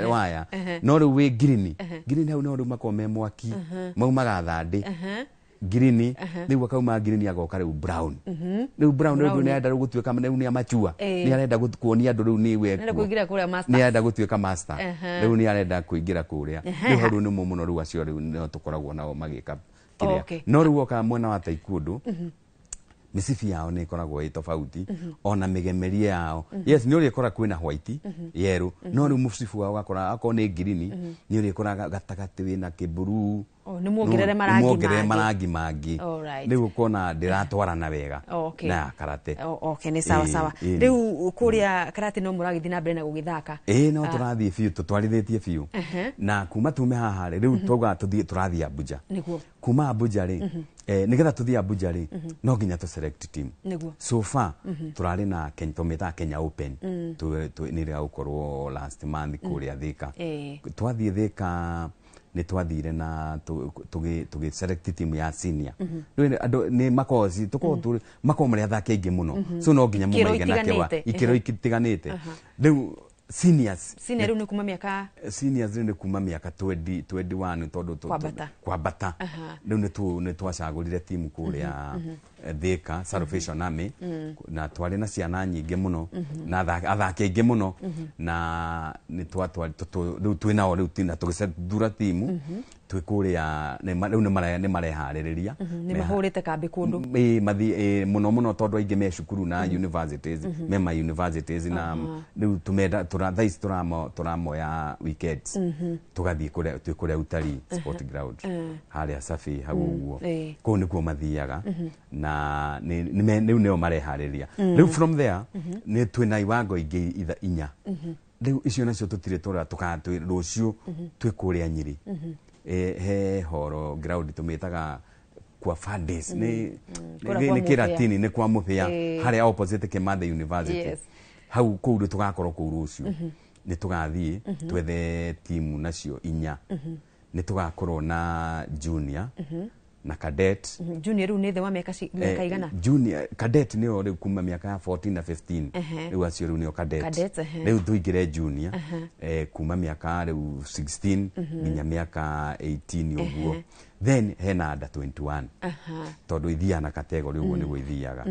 waya. No rĩu wĩ green, green hau no rĩu makoragwo me mwaki, maumaga thandĩ green. Rĩu akauma green agoka rĩu brown. Rĩu brown rĩu Brown. nĩ arenda rĩu gũtuĩka rĩu nĩ amachua, nĩ arenda kuonia andũ rĩu nĩ we Nĩ arenda kuo. kũingĩra kũrĩa masters. Nĩ arenda gũtuĩka master. Rĩu nĩ arenda kũingĩra kũrĩa. Rĩu hau rĩu nĩmo mũno rĩu acio rĩu no tũkoragwo nao magĩka kĩrĩa. No rĩu woka mwena wa taekwondo, mĩcibi yao nĩ ĩkoragwo ĩ tofauti, ona mĩgemerie yao. Yes, nĩ ũrĩkora kwĩna white, yerũ, no rĩu mũcibi wao ũgakora akorwo nĩ ngirini, nĩ ũrĩkora gatagatĩ wĩna kĩmburuu. Oh, nĩ muongerere marangi muongerere mangĩ. Marangi mangĩ. Rĩu ũkona ndĩratwarana wega na ya karate. Oh, okay, nĩ sawa. Ĩĩ, Sawa. ĩĩ. Rĩu kũrĩa karate no mũragĩthiĩ na mbere na gũgĩthaka? Ĩĩ, no tũrathiĩ biũ, tũtwarithĩtie biũ, na kuma tume haha rĩ, rĩu twauga tũthiĩ, tũrathiĩ Abuja. Kuma Abuja rĩ, nĩgetha tũthiĩ Abuja rĩ, no nginya tũ select team. So far tũrarĩ na tũmĩtaga Kenya Open. Nĩ rĩa gũkorwo last month kũrĩa Thika. Twathiĩ Thika nĩ twathire na tũgĩ select team ya senior. Rĩu andũ nĩ makoragwo tũkoragwo makoragwo marĩ athaki aingĩ mũno, so no nginya Ikĩro mũmaige na kĩwa itiganĩte. ikĩro itiganĩte. Rĩu Seniors. Senior rĩu nĩ kuma mĩaka? Seniors rĩu nĩ kuma mĩaka 20, 21, tondũ Kwambata. Kwambata. Rĩu nĩ twacagũrire timu kũrĩa Thika, Salvation Army, na twarĩ na ciana nyingĩ mũno na athaki aingĩ mũno, na nĩ rĩu twĩ nao rĩu na tũgĩthura timu twĩ kũrĩa, rĩu nĩ mareharĩrĩria. Nĩ mahũrĩte kambĩ kũndũ? Ĩ, mathi mũno mũno, tondũ aingĩ me cukuru na universities, me ma universities, na rĩu tumenda thaa ici tũramoya weekends, tũgathiĩ kũrĩa twĩ kũrĩa Utalii Sport Ground, harĩa Safi hau ũguo. Kũu nĩkuo mathiaga, na rĩu nĩo mareharĩria. Rĩu from there nĩ twĩna iwango ingĩ inya. Rĩu icio nacio tũtirĩ tũra rũciũ twĩ kũrĩa Nyĩrĩ. He horo ground tũmĩtaga kwa Fades, nĩ Kũrĩa kwa nĩ Mũbĩa. Kĩratini, nĩ kwa Mũbĩa, harĩa opposite Kimathi University. Hau kũu nĩ tũgakorwo kũu rũciũ, nĩ tũgathiĩ twethe timu nacio inya. Nĩ tũgakorwo na junior na cadet. Junior rĩu nĩ thĩ wa mĩaka mĩaka igana? Junior cadet nĩo rĩu kuma mĩaka ya 14 na 15. Rĩu acio rĩu nĩo cadet. Cadet, Rĩu tũingĩre junior, kuma mĩaka rĩu 16 nginya mĩaka 18 ũguo. Then hena under 21, tondũ ithiaga na category ũguo nĩguo ithiaga.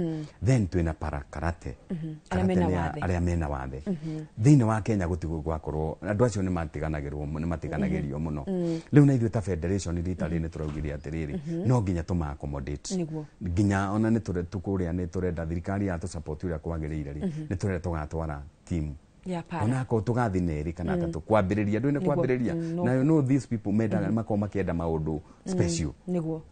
Then twĩna para karate. Arĩa Karate mena nĩ wathe. Arĩa mena wathe thĩinĩ wa Kenya gũtigũ gwakorwo andũ acio nĩ matiganagĩrwo, nĩ matiganagĩrio mũno. Rĩu na ithuĩ ta federation rita rĩrĩ nĩ tũraugire atĩrĩrĩ, no nginya tũma accommodate. Nginya ona nĩ tũkũrĩa nĩ tũrenda thirikari ya tũsupport ũrĩa kwagĩrĩire rĩ, nĩ tũrenda tũgatwara timu ya para. Onako tũgathi na erĩ kana atatũ kwambĩrĩria, ndũĩ nĩ kwambĩrĩria. No. Na you know these people mendaga makorwo makĩenda maũndũ special.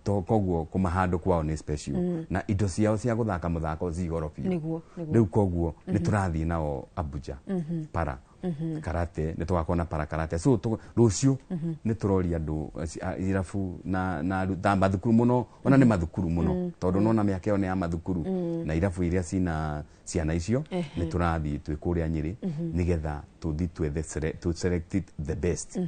To koguo kũmahandũ kwao nĩ special, na indo ciao cia gũthaka mũthako ci goro biũ. Nĩguo, nĩguo. Rĩu koguo nĩ tũrathiĩ nao Abuja, para karate, nĩ tũgakorwo na para karate. So rũciũ nĩ tũroria andũ irabu na mathukuru mũno, ona nĩ mathukuru mũno, tondũ nona mĩaka ĩyo nĩ ya mathukuru na irabu iria cina ciana icio. Nĩ tũrathiĩ twĩ kũrĩa Nyĩrĩ nĩgetha tũthiĩ twethe to select the best,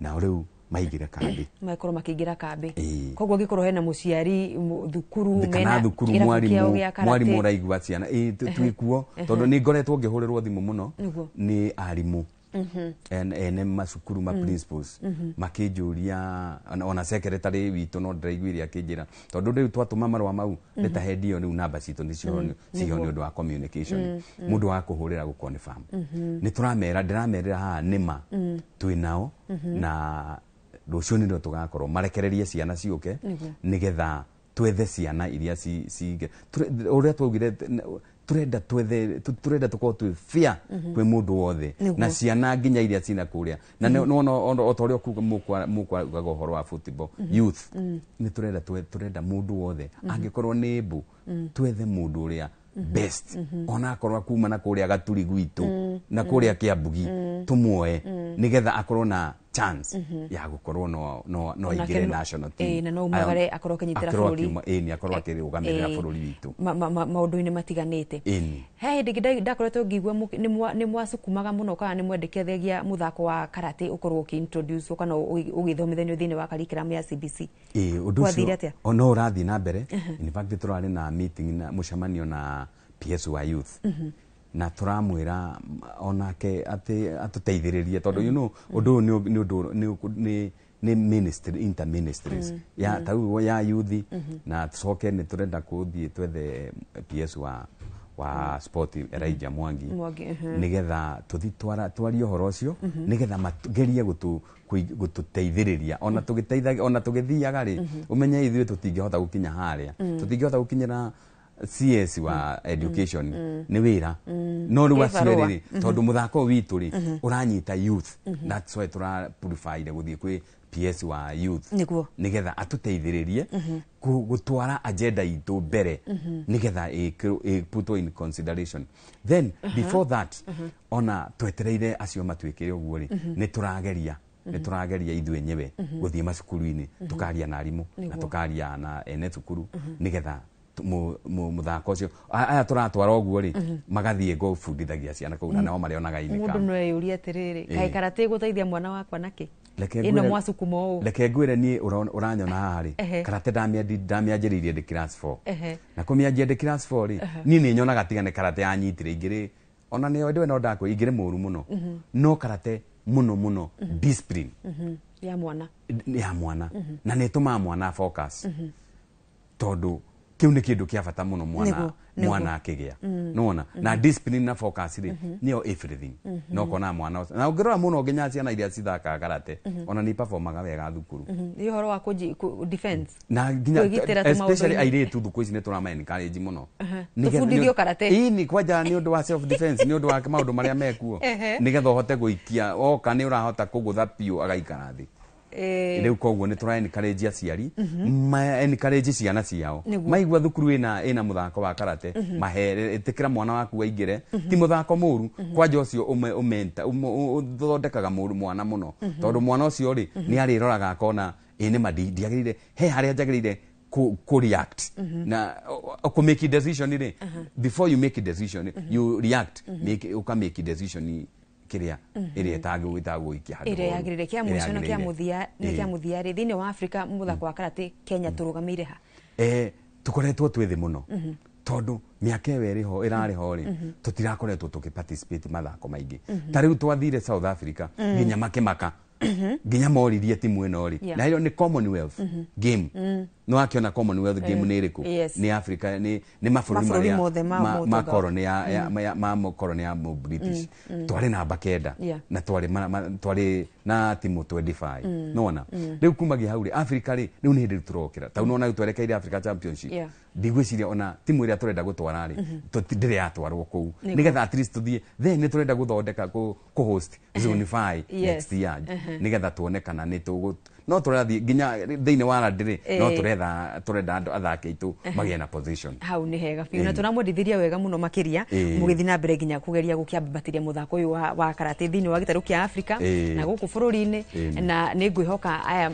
nao rĩu maigĩre kambĩ. Makorwo makĩingĩra kambĩ. Ĩĩ. Koguo angĩkorwo hena mũciari, thukuru kana mena thukuru, kĩrabu kĩao mwarimũ gĩa karate. Mwarimũ ũraigua ciana ĩ twĩkuo, tondũ nĩ ngoretwo ngĩhũrĩrwo thimũ mũno nĩ arimũ ene macukuru, ma principals, makĩnjũria, ona secretary witũ no ndĩraiguire akĩnjĩra, tondũ rĩu twatũma marũa mau letterhead ĩyo, rĩu namba citũ nĩcio ciho nĩ ũndũ wa communication, mũndũ wa kũhũrĩra gũ confirm. Nĩ tũramera, ndĩramerĩra haha nĩma twĩ nao, na rũciũ nĩrĩo tũgakorwo marekererie ciana ciũke, nĩgetha twethe ciana iria ũrĩa twaugire tũrenda twethe, tũrenda tũkorwo twĩ fair kwĩ mũndũ wothe na ciana nginya iria cina kũrĩa na nĩwona o ta ũrĩa mũkwaugaga ũhoro wa football youth, nĩ tũrenda tũrenda mũndũ wothe, angĩkorwo nĩ mbu, twethe mũndũ ũrĩa best, ona akorwo kuma na kũrĩa Gaturi gwitũ na kũrĩa Kĩambugi, tũmuoe nĩgetha akorwo na chance ya gũkorwo no Onake aingĩre national team. Ĩĩ, na no umagare akorwo akĩnyitĩra Akorwo bũrũri. Ĩĩ, akorwo akĩrũgamĩrĩra bũrũri witũ. Maũndũ-inĩ matiganĩte. Ĩni. He hĩndĩ ĩngĩ ndakoretwo ngĩigua nĩ mwacukumaga mũno kana nĩ mwendekithagia mũthako wa karate ũkorwo ũkĩ-introduce kana ũgĩthomithanio thĩinĩ wa curriculum ya CBC. Ĩĩ, ũndũ Gwathire ũcio atĩa? o no ũrathiĩ na mbere. In fact, tũrarĩ na meeting na mũcemanio na PS wa youth, na tũramwĩra onake atĩ atũteithĩrĩrie, tondũ you know ũndũ ũyũ nĩ ũndũ nĩ ministry, interministries ya ta rĩu ya youth, na tũcoke nĩ tũrenda kũthiĩ twethe PS wa sport, Elijah Mwangi, Mwangi, nigetha tũthi twarie ũhoro ũcio, nigetha magerie gũtũteithĩrĩria ona tũgĩteithagia, ona tũgĩthiaga rĩ, ũmenye ithuĩ tũtingĩhota gũkinya harĩa, tũtingĩhota gũkinyĩra CS wa education, nĩ wĩra no rĩu acio Kĩbarũa. Rĩ, tondũ mũthako ũyũ witũ rĩ ũranyita youth, that's why tũra purify gũthiĩ kwĩ PS wa youth, nigetha atũteithĩrĩrie gũtwara agenda itũ mbere, nigetha ĩputwo in consideration. Then before that, ona twetereire acio matuĩkĩre ũguo rĩ, nĩ tũrageria ithuĩ enyewe gũthiĩ macukuru-inĩ, tũkaria na arimũ na tũkaria na ene cukuru, nigetha mũthako ũcio aya tũratwara ũguo rĩ, magathiĩ gũbundithagia ciana kũu, na nao marĩonaga Mũndũ income. no eyũrie atĩrĩrĩ, kaĩ karate ĩgũteithia mwana wakwa nakĩ Reke ĩno mwacukuma ũũ? Reke ngwĩre, niĩ ũranyona haha rĩ, karate ndamĩanjĩrĩirie ndĩ class 4. Na kũmĩanjia ndĩ class 4 rĩ, niĩ nĩ nyonaga tiga nĩ karate yanyitire ingĩrĩ Ona nĩ ndwe no ndakũ ingĩrĩ mũru mũno. No karate mũno mũno discipline. Ya mwana. Ya mwana. Na nĩ ĩtũmaga mwana focus. Tondũ kĩu nĩ kĩndũ kĩa bata mũno mwana mwana akĩgĩa. Nĩwona? Na discipline na focus rĩ nĩyo everything. No kona mwana na ũngĩrora mũno nginya ciana iria cithakaga karate ona nĩ performaga wega thukuru. Nĩ ũhoro wa kũ defense. Na nginya especially airĩtu thukũ ici nĩ tũrama encourage mũno. Tũbundithio karate. Ĩĩ kwanja nĩ ũndũ wa self defense, nĩ ũndũ wa maũndũ marĩa mekuo. Nĩgetha ũhote gũikia oka nĩ ũrahota kũgũtha piũ agaikara thĩ. Rĩu koguo nĩ tũra encourage aciari ma encourage ciana ciao maigua thukuru ĩna mũthako wa karate mahere ĩtĩkĩra mwana waku aingĩre ti mũthako mũru kwanja ũcio ũthondekaga mwana mũno tondũ mwana ũcio rĩ nĩ arĩroraga akona ĩ nĩ ma ndiagĩrĩire he harĩa njagĩrĩire ku react na ku make a decision rĩ before you make a decision you react make uka make a decision kiria ĩrĩa ĩtagũikia handũ ĩrĩa yagĩrĩire. Kĩa mũico na kĩa mũthia nĩ kĩa mũthia rĩ thĩinĩ wa Afrika mũthako wa karate Kenya tũrũgamĩire ha? Tũkoretwo twĩ thĩ mũno tondũ mĩaka ĩyo ĩrĩho ĩrarĩ ho rĩ tũtirakoretwo tũkĩ participate mathako maingĩ. Ta rĩu twathire South Africa nginya makĩmaka nginya moririe timu ĩno rĩ na ĩyo nĩ Commonwealth game. No akĩona Commonwealth game nĩ ĩrĩkũ? Nĩ Africa nĩ mabũrũri marĩa ma colony ya ma colony ya British. Twarĩ namba 9 na twarĩ na timu 25. Nĩwona? Rĩu kumagia hau rĩ Africa rĩ rĩu nĩ hĩndĩ tũrokĩra. Ta nĩwona rĩu twerekeire Africa Championship. Ndigwĩciria ona timu ĩrĩa tũrenda gũtwara rĩ ndĩrĩ yatwarwo kũu nĩgetha at least tũthiĩ then nĩ tũrenda gũthondeka kũ host zone 5 next year nĩgetha tuone kana nĩ tũgũ no tũrathiĩ nginya thĩinĩ wa randi rĩ no tũrenda andũ athaki aitũ magĩe na position. Hau nĩ hega biũ na tũramwendithirie wega mũno makĩria mũgĩthiĩ na mbere nginya kũgeria gũkĩambatĩria mũthako ũyũ wa karate thĩinĩ wa gĩtarũ kĩa Afrika na gũkũ bũrũri-inĩ na nĩ ngwĩhoka aya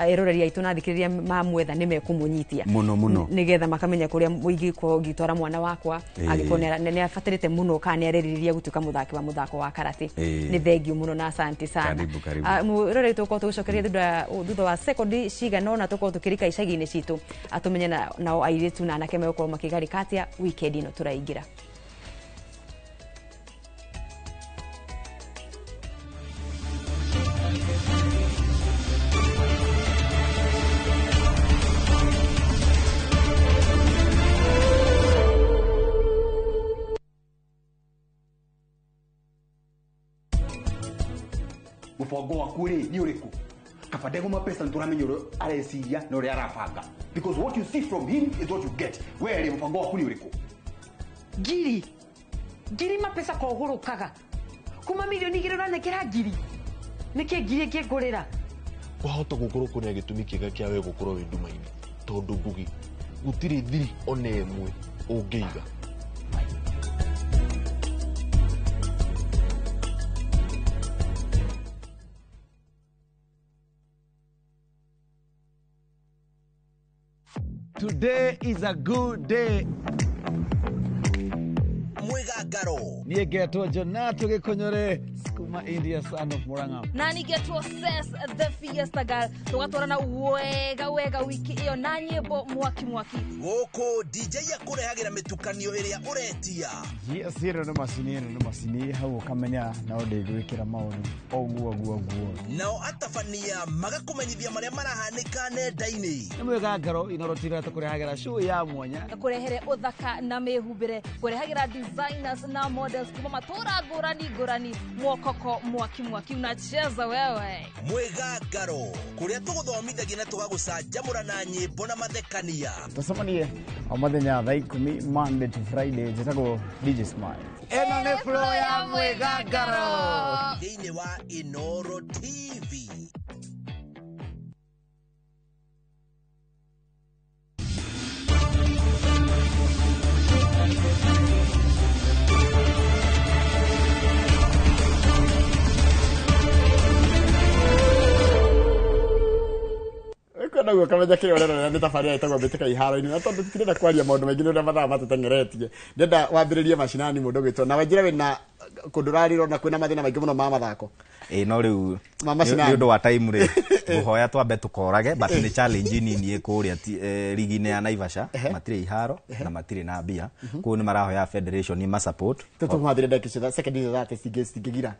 eroreri aitũ na athikĩrĩria mamwetha nĩ mekũmũnyitia mũno mũno nĩgetha makamenya kũrĩa ingĩkorwo ngĩtwara mwana wakwa angĩkorwo nĩ abatarĩte mũno kana nĩ arerirĩria gũtuĩka mũthaki wa mũthako wa karate. Nĩ thengiũ mũno na asante sana. Mũroreri tũgũkorwo tũgĩcokeria thutha wa sekondi cigana ũna tũkorwo tũkĩrika icagi-inĩ citũ atũmenye nao airĩtu na anake megũkorwo makĩgarĩka atĩa weekend ĩno tũraingĩra. Mũbango waku rĩ nĩ ũrĩkũ? Kaba ndego mapesa nĩtũramenya ũrĩa areciria na ũrĩa arabanga. Because what you see from him is what you get. We rĩ mũbango waku nĩ ũrĩkũ? Ngiri. Ngiri mapesa kogũrũkaga. Kuma milioni 2 ũranengera ngiri. Nĩkĩ ngiri ĩngĩngũrĩra? Kwahota gũkorwo kũrĩ na gĩtũmi kĩega kĩa we gũkorwo wĩ nduma-inĩ tondũ Ngugi gũtirĩ thiri ona ĩmwe ũngĩiga. Today is a good day. Mwigangaro. Niĩ ngetwo Jonato Gĩkũnyore kuma India, son of Murang'a. Na nĩngetwo Ses the Fiesta Girl. Tũgatwarana wega wega wiki ĩyo na nyĩmbo mwaki mwaki. Gũkũ DJ akũrehagĩra mĩtukanio ĩrĩa ũretia. Yes, ĩno nĩ macini, ĩno nĩ macini hau ũkamenya no ndĩgwĩkĩra maũndũ ũguo ũguo ũguo. Nao atabania magakũmenyithia marĩa marahanĩka nenda-inĩ. Nĩ mwĩgangaro inorotira tũkũrehagĩra show ya mwanya. Kũrehere ũthaka na mĩhumbĩre, kũrehagĩra designers na models kuma matũra ngũrani ngũrani, mwokoko mwaki mwaki unacheza wewe. Mwĩgangaro kũrĩa tũgũthomithagia na tũgagũcanjamũra na nyĩmbo na mathekania. Tũcemanie o mũthenya thaa 10 Monday to Friday. Njĩtagwo DJ Smile. Ĩno nĩ flow ya mwĩgangaro thĩinĩ wa Inoro TV. Wona guo kamenya kĩrĩa ũrerorera nĩ tabarĩra ĩtagwo mbĩtĩka iharo-inĩ, na tondũ tũtirenda kwaria maũndũ maingĩ nĩ ũrĩa mathaa matũteng'eretie, ndĩrenda wambĩrĩrie macinani mũndũ ũgwĩtwo na wanjĩra wĩna kũndũ ũrarĩrwo na kwĩna mathĩna maingĩ mũno ma mathako. Ĩ, no rĩu Ma macinani. nĩ ũndũ wa time rĩ, ngũhoya twambe tũkorage, but nĩ challenge nini ĩ kũrĩa rigi-inĩ ya Naivasha. Matirĩ iharo na matirĩ na mbia, koguo nĩ marahoya federation ĩma support. Tũtũmathire ndagĩka icio, second icio 30 citingĩgira.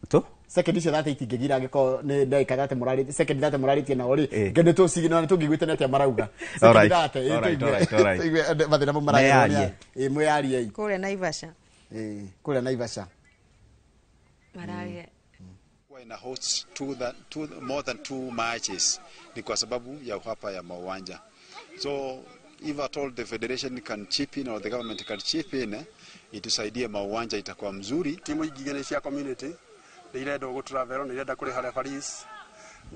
Tu? Second icio 30 itingĩgira, angĩkorwo nĩ ndagĩka 30 mũrarĩtie, second 30 mũrarĩtie nao rĩ, nge nĩ tũcigina na tũngĩiguĩte nĩ atĩa marauga. Second 30, ĩ, Alright. tũigue mathĩna mau maragerwo nĩ Meyarie. ĩ, mwĩyariei. Kũrĩa Naivasha. Ĩ, kũrĩa Naivasha. Marage Huwa ina host more than two matches ni kwa sababu ya uhaba ya mauwanja. So if at all the federation can chip in or the government can chip in, itusaidie mauwanja, itakuwa mzuri. Timu ingĩ nĩ cia community, nĩ irenda gũ travel, nĩ irenda kũrĩha referees,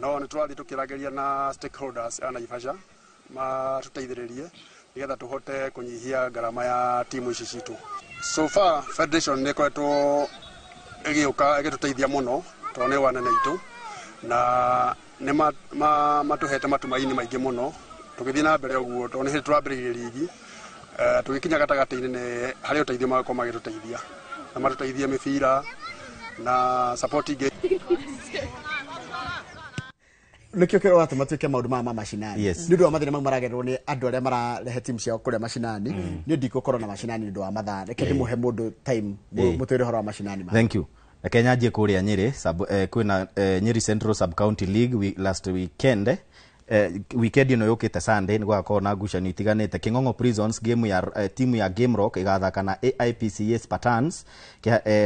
no nĩ tũrathiĩ tũkĩrageria na stakeholders a Naivasha matũteithĩrĩrie nĩgetha tũhote kũnyihia ngarama ya timu ici citũ. So far federation nĩ ĩkoretwo ĩgĩũka ĩgĩtũteithia mũno tondũ nĩ wanene itũ na nĩ matũhete matumaini maingĩ mũno tũgĩthiĩ na mbere ũguo, tondũ nĩ hĩndĩ tũrambĩrĩirie rigi, tũgĩkinya gatagatĩ-inĩ nĩ harĩ ũteithio magakorwo magĩtũteithia na matũteithie mĩbira na support ingĩ. Nĩkĩo kĩratũma tuĩke maũndũ maya ma macinani. Yes. Nĩ ũndũ wa mathĩna mau maragererwo nĩ andũ arĩa mararehe timu ciao kũrĩa macinani. Nĩ ndikũkorwo na macinani nĩ ũndũ wa mathaa, reke ndĩmũhe mũndũ time mũtwĩre ũhoro wa macinani maya. Thank you. Reke nyanjie kũrĩa Nyĩrĩ sub, kwĩna Nyeri Central Sub County League last weekend, weekend ĩno yũkĩte Sunday nĩ gũgakorwo na ngucanio itiganĩte. Kĩng'ong'o Prisons game ya timu ya Game Rock ĩgathaka na AIPCA Spartans.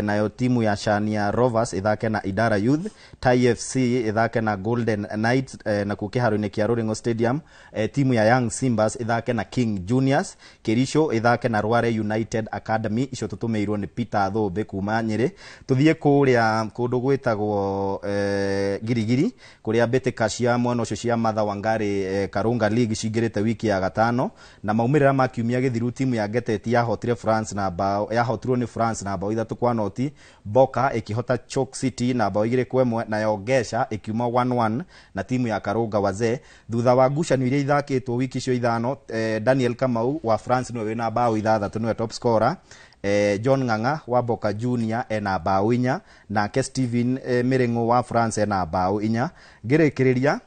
Nayo timu ya Shania Rovers ĩthake na Idara Youth, Tai FC ĩthake na Golden Knights, nakuo kĩharo-inĩ kĩa Ruring'o Stadium, timu ya Young Simbas ĩthake na King Juniors, Kericho ĩthake na Rware United Academy. Icio tũtũmĩirwo nĩ Peter Thũmbĩ kuma Nyĩrĩ. Tũthiĩ kũrĩa kũndũ gwĩtagwo Girigiri, kũrĩa mbĩtĩka cia mwena ũcio cia Martha Wangari Karunga League cingĩrĩte wiki ya gatano, na maumĩrĩra ma kiumia gĩthiru, timu ya Geteti yahotire France na bao, yahotirwo nĩ France na bao 3-0, Boka ĩkĩhota Chalk City na bao 2-1, nayo Gesha ĩkiuma 1-1 na timu ya Karunga Wazee. Thutha wa ngucanio iria ithakĩtwo wiki icio 5, Daniel Kamau wa France nĩwe wĩna bao 6, nĩwe top scorer. John Ng'ang'a wa Boka Junior ena bao 4, nake Steven Miring'o wa France ena bao 4. Ngĩrĩkĩrĩria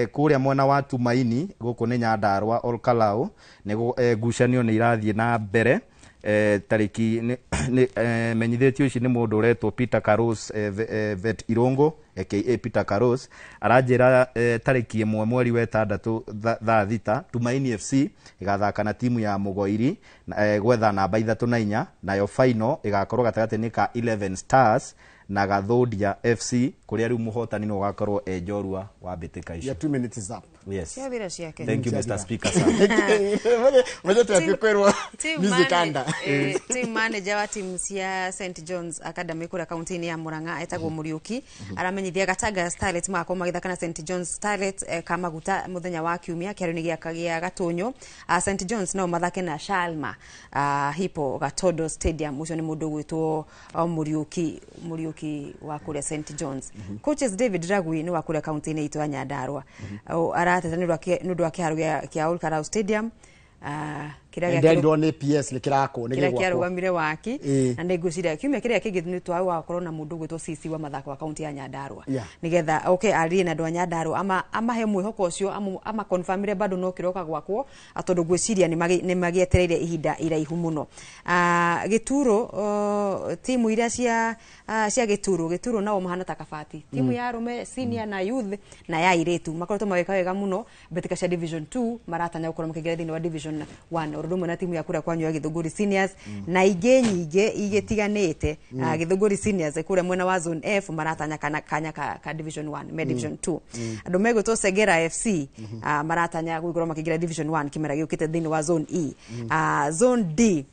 kũrĩa mwena wa Tumaini, gũkũ nĩ Nyandarua Olkalau, nĩ ngucanio nĩ irathiĩ na mbere. Tarĩki menyithĩtio ici nĩ mũndũ ũretwo Peter Carlos, Vet Irongo aka Peter Carlos, aranjĩra tarĩki 1 mweri wa 6 thaa 6 Tumaini FC ĩgathaka na timu ya Mũgoiri gwetha namba 3 na 4, nayo final ĩgakorwo gatagatĩ-inĩ ka 11 Stars na Gathũndia FC, kũrĩa rĩu mũhotani no ũgakorwo e njorua wa mbĩtĩka icio. Your 2 minutes is up. Yes. Cia wĩra ciake. Thank you, Mr. Speaker, sir. Mwenye tuyakwirwo music under. Team manager wa team cia St John's Academy kũrĩa kaunti-inĩ ya Murang'a etagwo Mũriũki, aramenyithia Gatanga Starlets magakorwo magĩthaka na St John's Starlets Kamaguta mũthenya wa kiumia kĩharo-inĩ gĩa Gatũnyũ. St John's no mathake na Shalma Hipo Gatodo Stadium. Ũcio nĩ mũndũ ũgwĩtwo Mũriũki wa kũrĩa St John's. Coaches David Ragui nĩ wa kũrĩa kaunti-inĩ itũ ya Nyandarua. Arateta nĩ ũndũ wa kĩharo kĩa Old Karau Stadium, kĩrĩa Ndendirwo nĩ PS nĩ kĩrakwo nĩ kĩrĩa gĩgwakwo. Kĩarũgamire waki na nĩ ngwĩciria kiumia kĩrĩa kĩngĩ nĩ twagũgakorwo na mũndũ ũgwĩtwo CC wa mathako wa kaunti ya Nyandarua, nĩgetha oke arie na andũ a Nyandarua, amahe mwĩhoko ũcio, ama confirmire bado no kĩroka gwakwo, tondũ ngwĩciria nĩ magĩetereire ihinda iraihu mũno. Gĩturo, timu iria cia Gĩturo nao mahana ta kabati, timu ya arũme senior na youth na ya airĩtu makoretwo magĩka wega mũno mbĩtĩka cia division 2, maratanya gũkorwo makĩingĩra thĩinĩ wa division 1, ũndũ ũmwe na timu ya kũrĩa kwanyu ya Gĩthũngũri Seniors na ingĩ nyingĩ igĩtiganĩte. Gĩthũngũri Seniors kũrĩa mwena wa zone F maratanya kana kanya ka division 1 me division 2. Andũ megwĩtwo Segera FC maratanya gũkorwo makĩingĩra division 1 kĩmera gĩũkĩte thĩinĩ wa zone E. Zone D,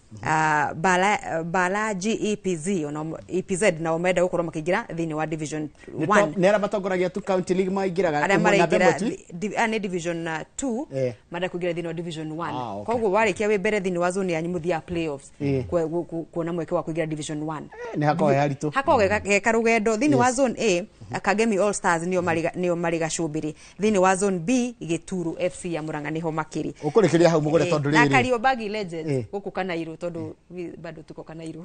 Balaji EPZ ona EPZ nao menda gũkorwo makĩingĩra thĩinĩ wa division 1. Nĩ arĩa matongoragia tu county league maingĩraga arĩa ĩmwe namba maraingĩra ĩmwe tu? Nĩ division 2, marenda kũingĩra thĩinĩ wa division 1. Okay. Koguo warĩkia wĩ mbere thĩinĩ wa zone yanyu mũthiaga playoffs kuona mweke wa kũingĩra division 1. Nĩ hakoragwo he haritũ. Hakoragwo ge karũgendo thĩinĩ wa zone A. Kagemi All Stars nĩo marĩ gacumbĩrĩ. Thĩinĩ wa zone B, Gĩturu FC ya Murang'a nĩho makĩrĩ. Ũkũrĩkĩria hau mũgũre tondũ Na rĩrĩ. Kariobangi Legends gũkũ Kanairo tondũ bado tuko Kanairo.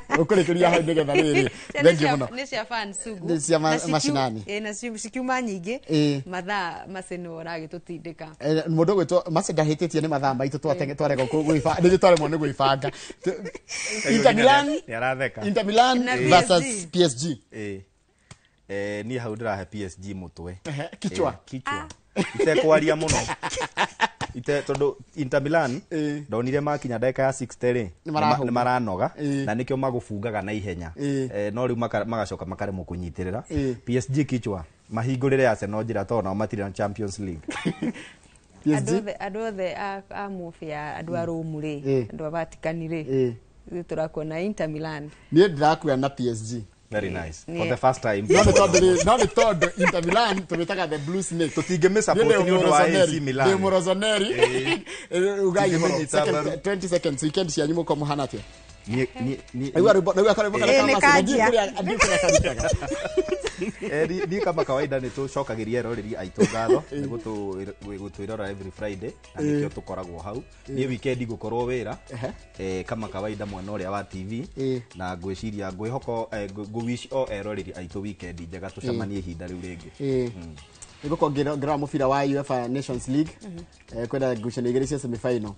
Ũkũrĩkĩria hau nĩgetha rĩrĩ. Thank you mũno. Nĩ cia fans sugu. Nĩ cia macinani. Na cikiuma nyingĩ mathaa macino ũragĩtũtindĩka. Mũndũ ũgwĩtwo Mercy ndahĩtĩtie nĩ mathaa maitũ twarega nĩthuĩ twaremwo nĩ gwĩbanga. Inter Milan Nĩaratheka. Inter Milan Na versus PSG. Niĩ hau ndĩrahe PSG mũtwe. Kichwa. Kichwa. Itekwaria mũno. Tondũ Inter Milan ndonire makinya ndagĩka ya 60 rĩ Nĩ nĩ maranoga na nĩkĩo magũbungaga na ihenya, no rĩu magacoka makaremwo kũnyitĩrĩra. PSG kichwa, mahingũrĩre Arsenal njĩra tondũ nao matirĩ na Champions League. Andũ othe a mafia, andũ a Rome rĩ, andũ a Vatican rĩ, ithuĩ tũrakuona Inter Milan. Niĩ ndĩrakuona na PSG. Very nice. For the first time. No nĩ tondũ no nĩ tondũ Inter Milan tũmĩtaga the Blue Snake. Tũtingĩmĩsupport nĩ ũndũ wa AC Milan. Ndĩ mũrozoneri. Ugai ũhoro. Tũtingĩmĩnyita mbaru. 20 seconds, weekend cianyu mũkorwo mũhana atĩa? Niĩ Naigua rwĩmbo, naigua karwĩmbo karĩa Nĩ ka Mercy, na kanjia. ndiũĩ kũrĩa karutaga. Niĩ kama kawaida nĩ tũcokagĩria eroreri aitũ ngatho nĩ gũtwĩrora every Friday na nĩkĩo tũkoragwo hau. Niĩ weekend ngũkorwo wĩra, kama kawaida mwena ũrĩa wa TV, na ngwĩciria ngwĩhoko, ngũwish o eroreri aitũ weekend njega, tũcemanie ihinda rĩu rĩngĩ. Nĩgũkorwo ngĩrora mũbira wa UEFA Nations League. Kwĩna ngucanio igĩrĩ cia semifinal,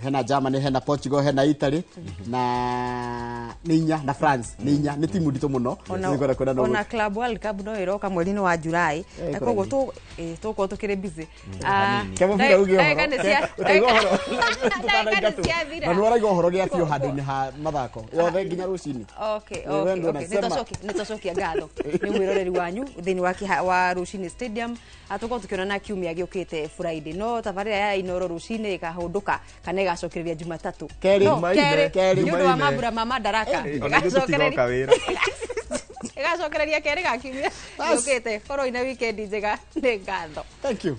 hena Germany, hena Portugal, hena Italy, na nĩ inya na France, nĩ inya, nĩ timu nditũ mũno. Nĩngwenda kuona no Ona Club World Cup no ĩroka mweri-inĩ wa July, na koguo tũgũkorwo tũkĩrĩ busy. Ke mũbira uge ũhoro. Ndagĩka nĩ Ũkaigua ũhoro. ndagĩka nĩ ciathira. Na nĩwaraigua ũhoro gĩa biũ handũ-inĩ ha mathako yothe nginya rũcinĩ. Wewe ndio unasema. Nĩ twacokia ngatho nĩ mwĩroreri wanyu thĩinĩ wa wa Rũcinĩ Stadium. Tũkorwo tũkĩonana kiumia gĩũkĩte Friday, no tabarĩra ya Inoro Rũcinĩ ĩkahũndũka kana ĩgacokereria Jumatatũ. Kerĩ. No, Jumaine. kerĩ, Kerĩ. nĩ ũndũ wa mambura ma Madaraka. Ona ithuĩ tũtigoka wĩra. Ĩgacokereria kerĩ ga kiumia gĩũkĩte. Korwo ina weekend njega, nĩ ngatho. Thank you.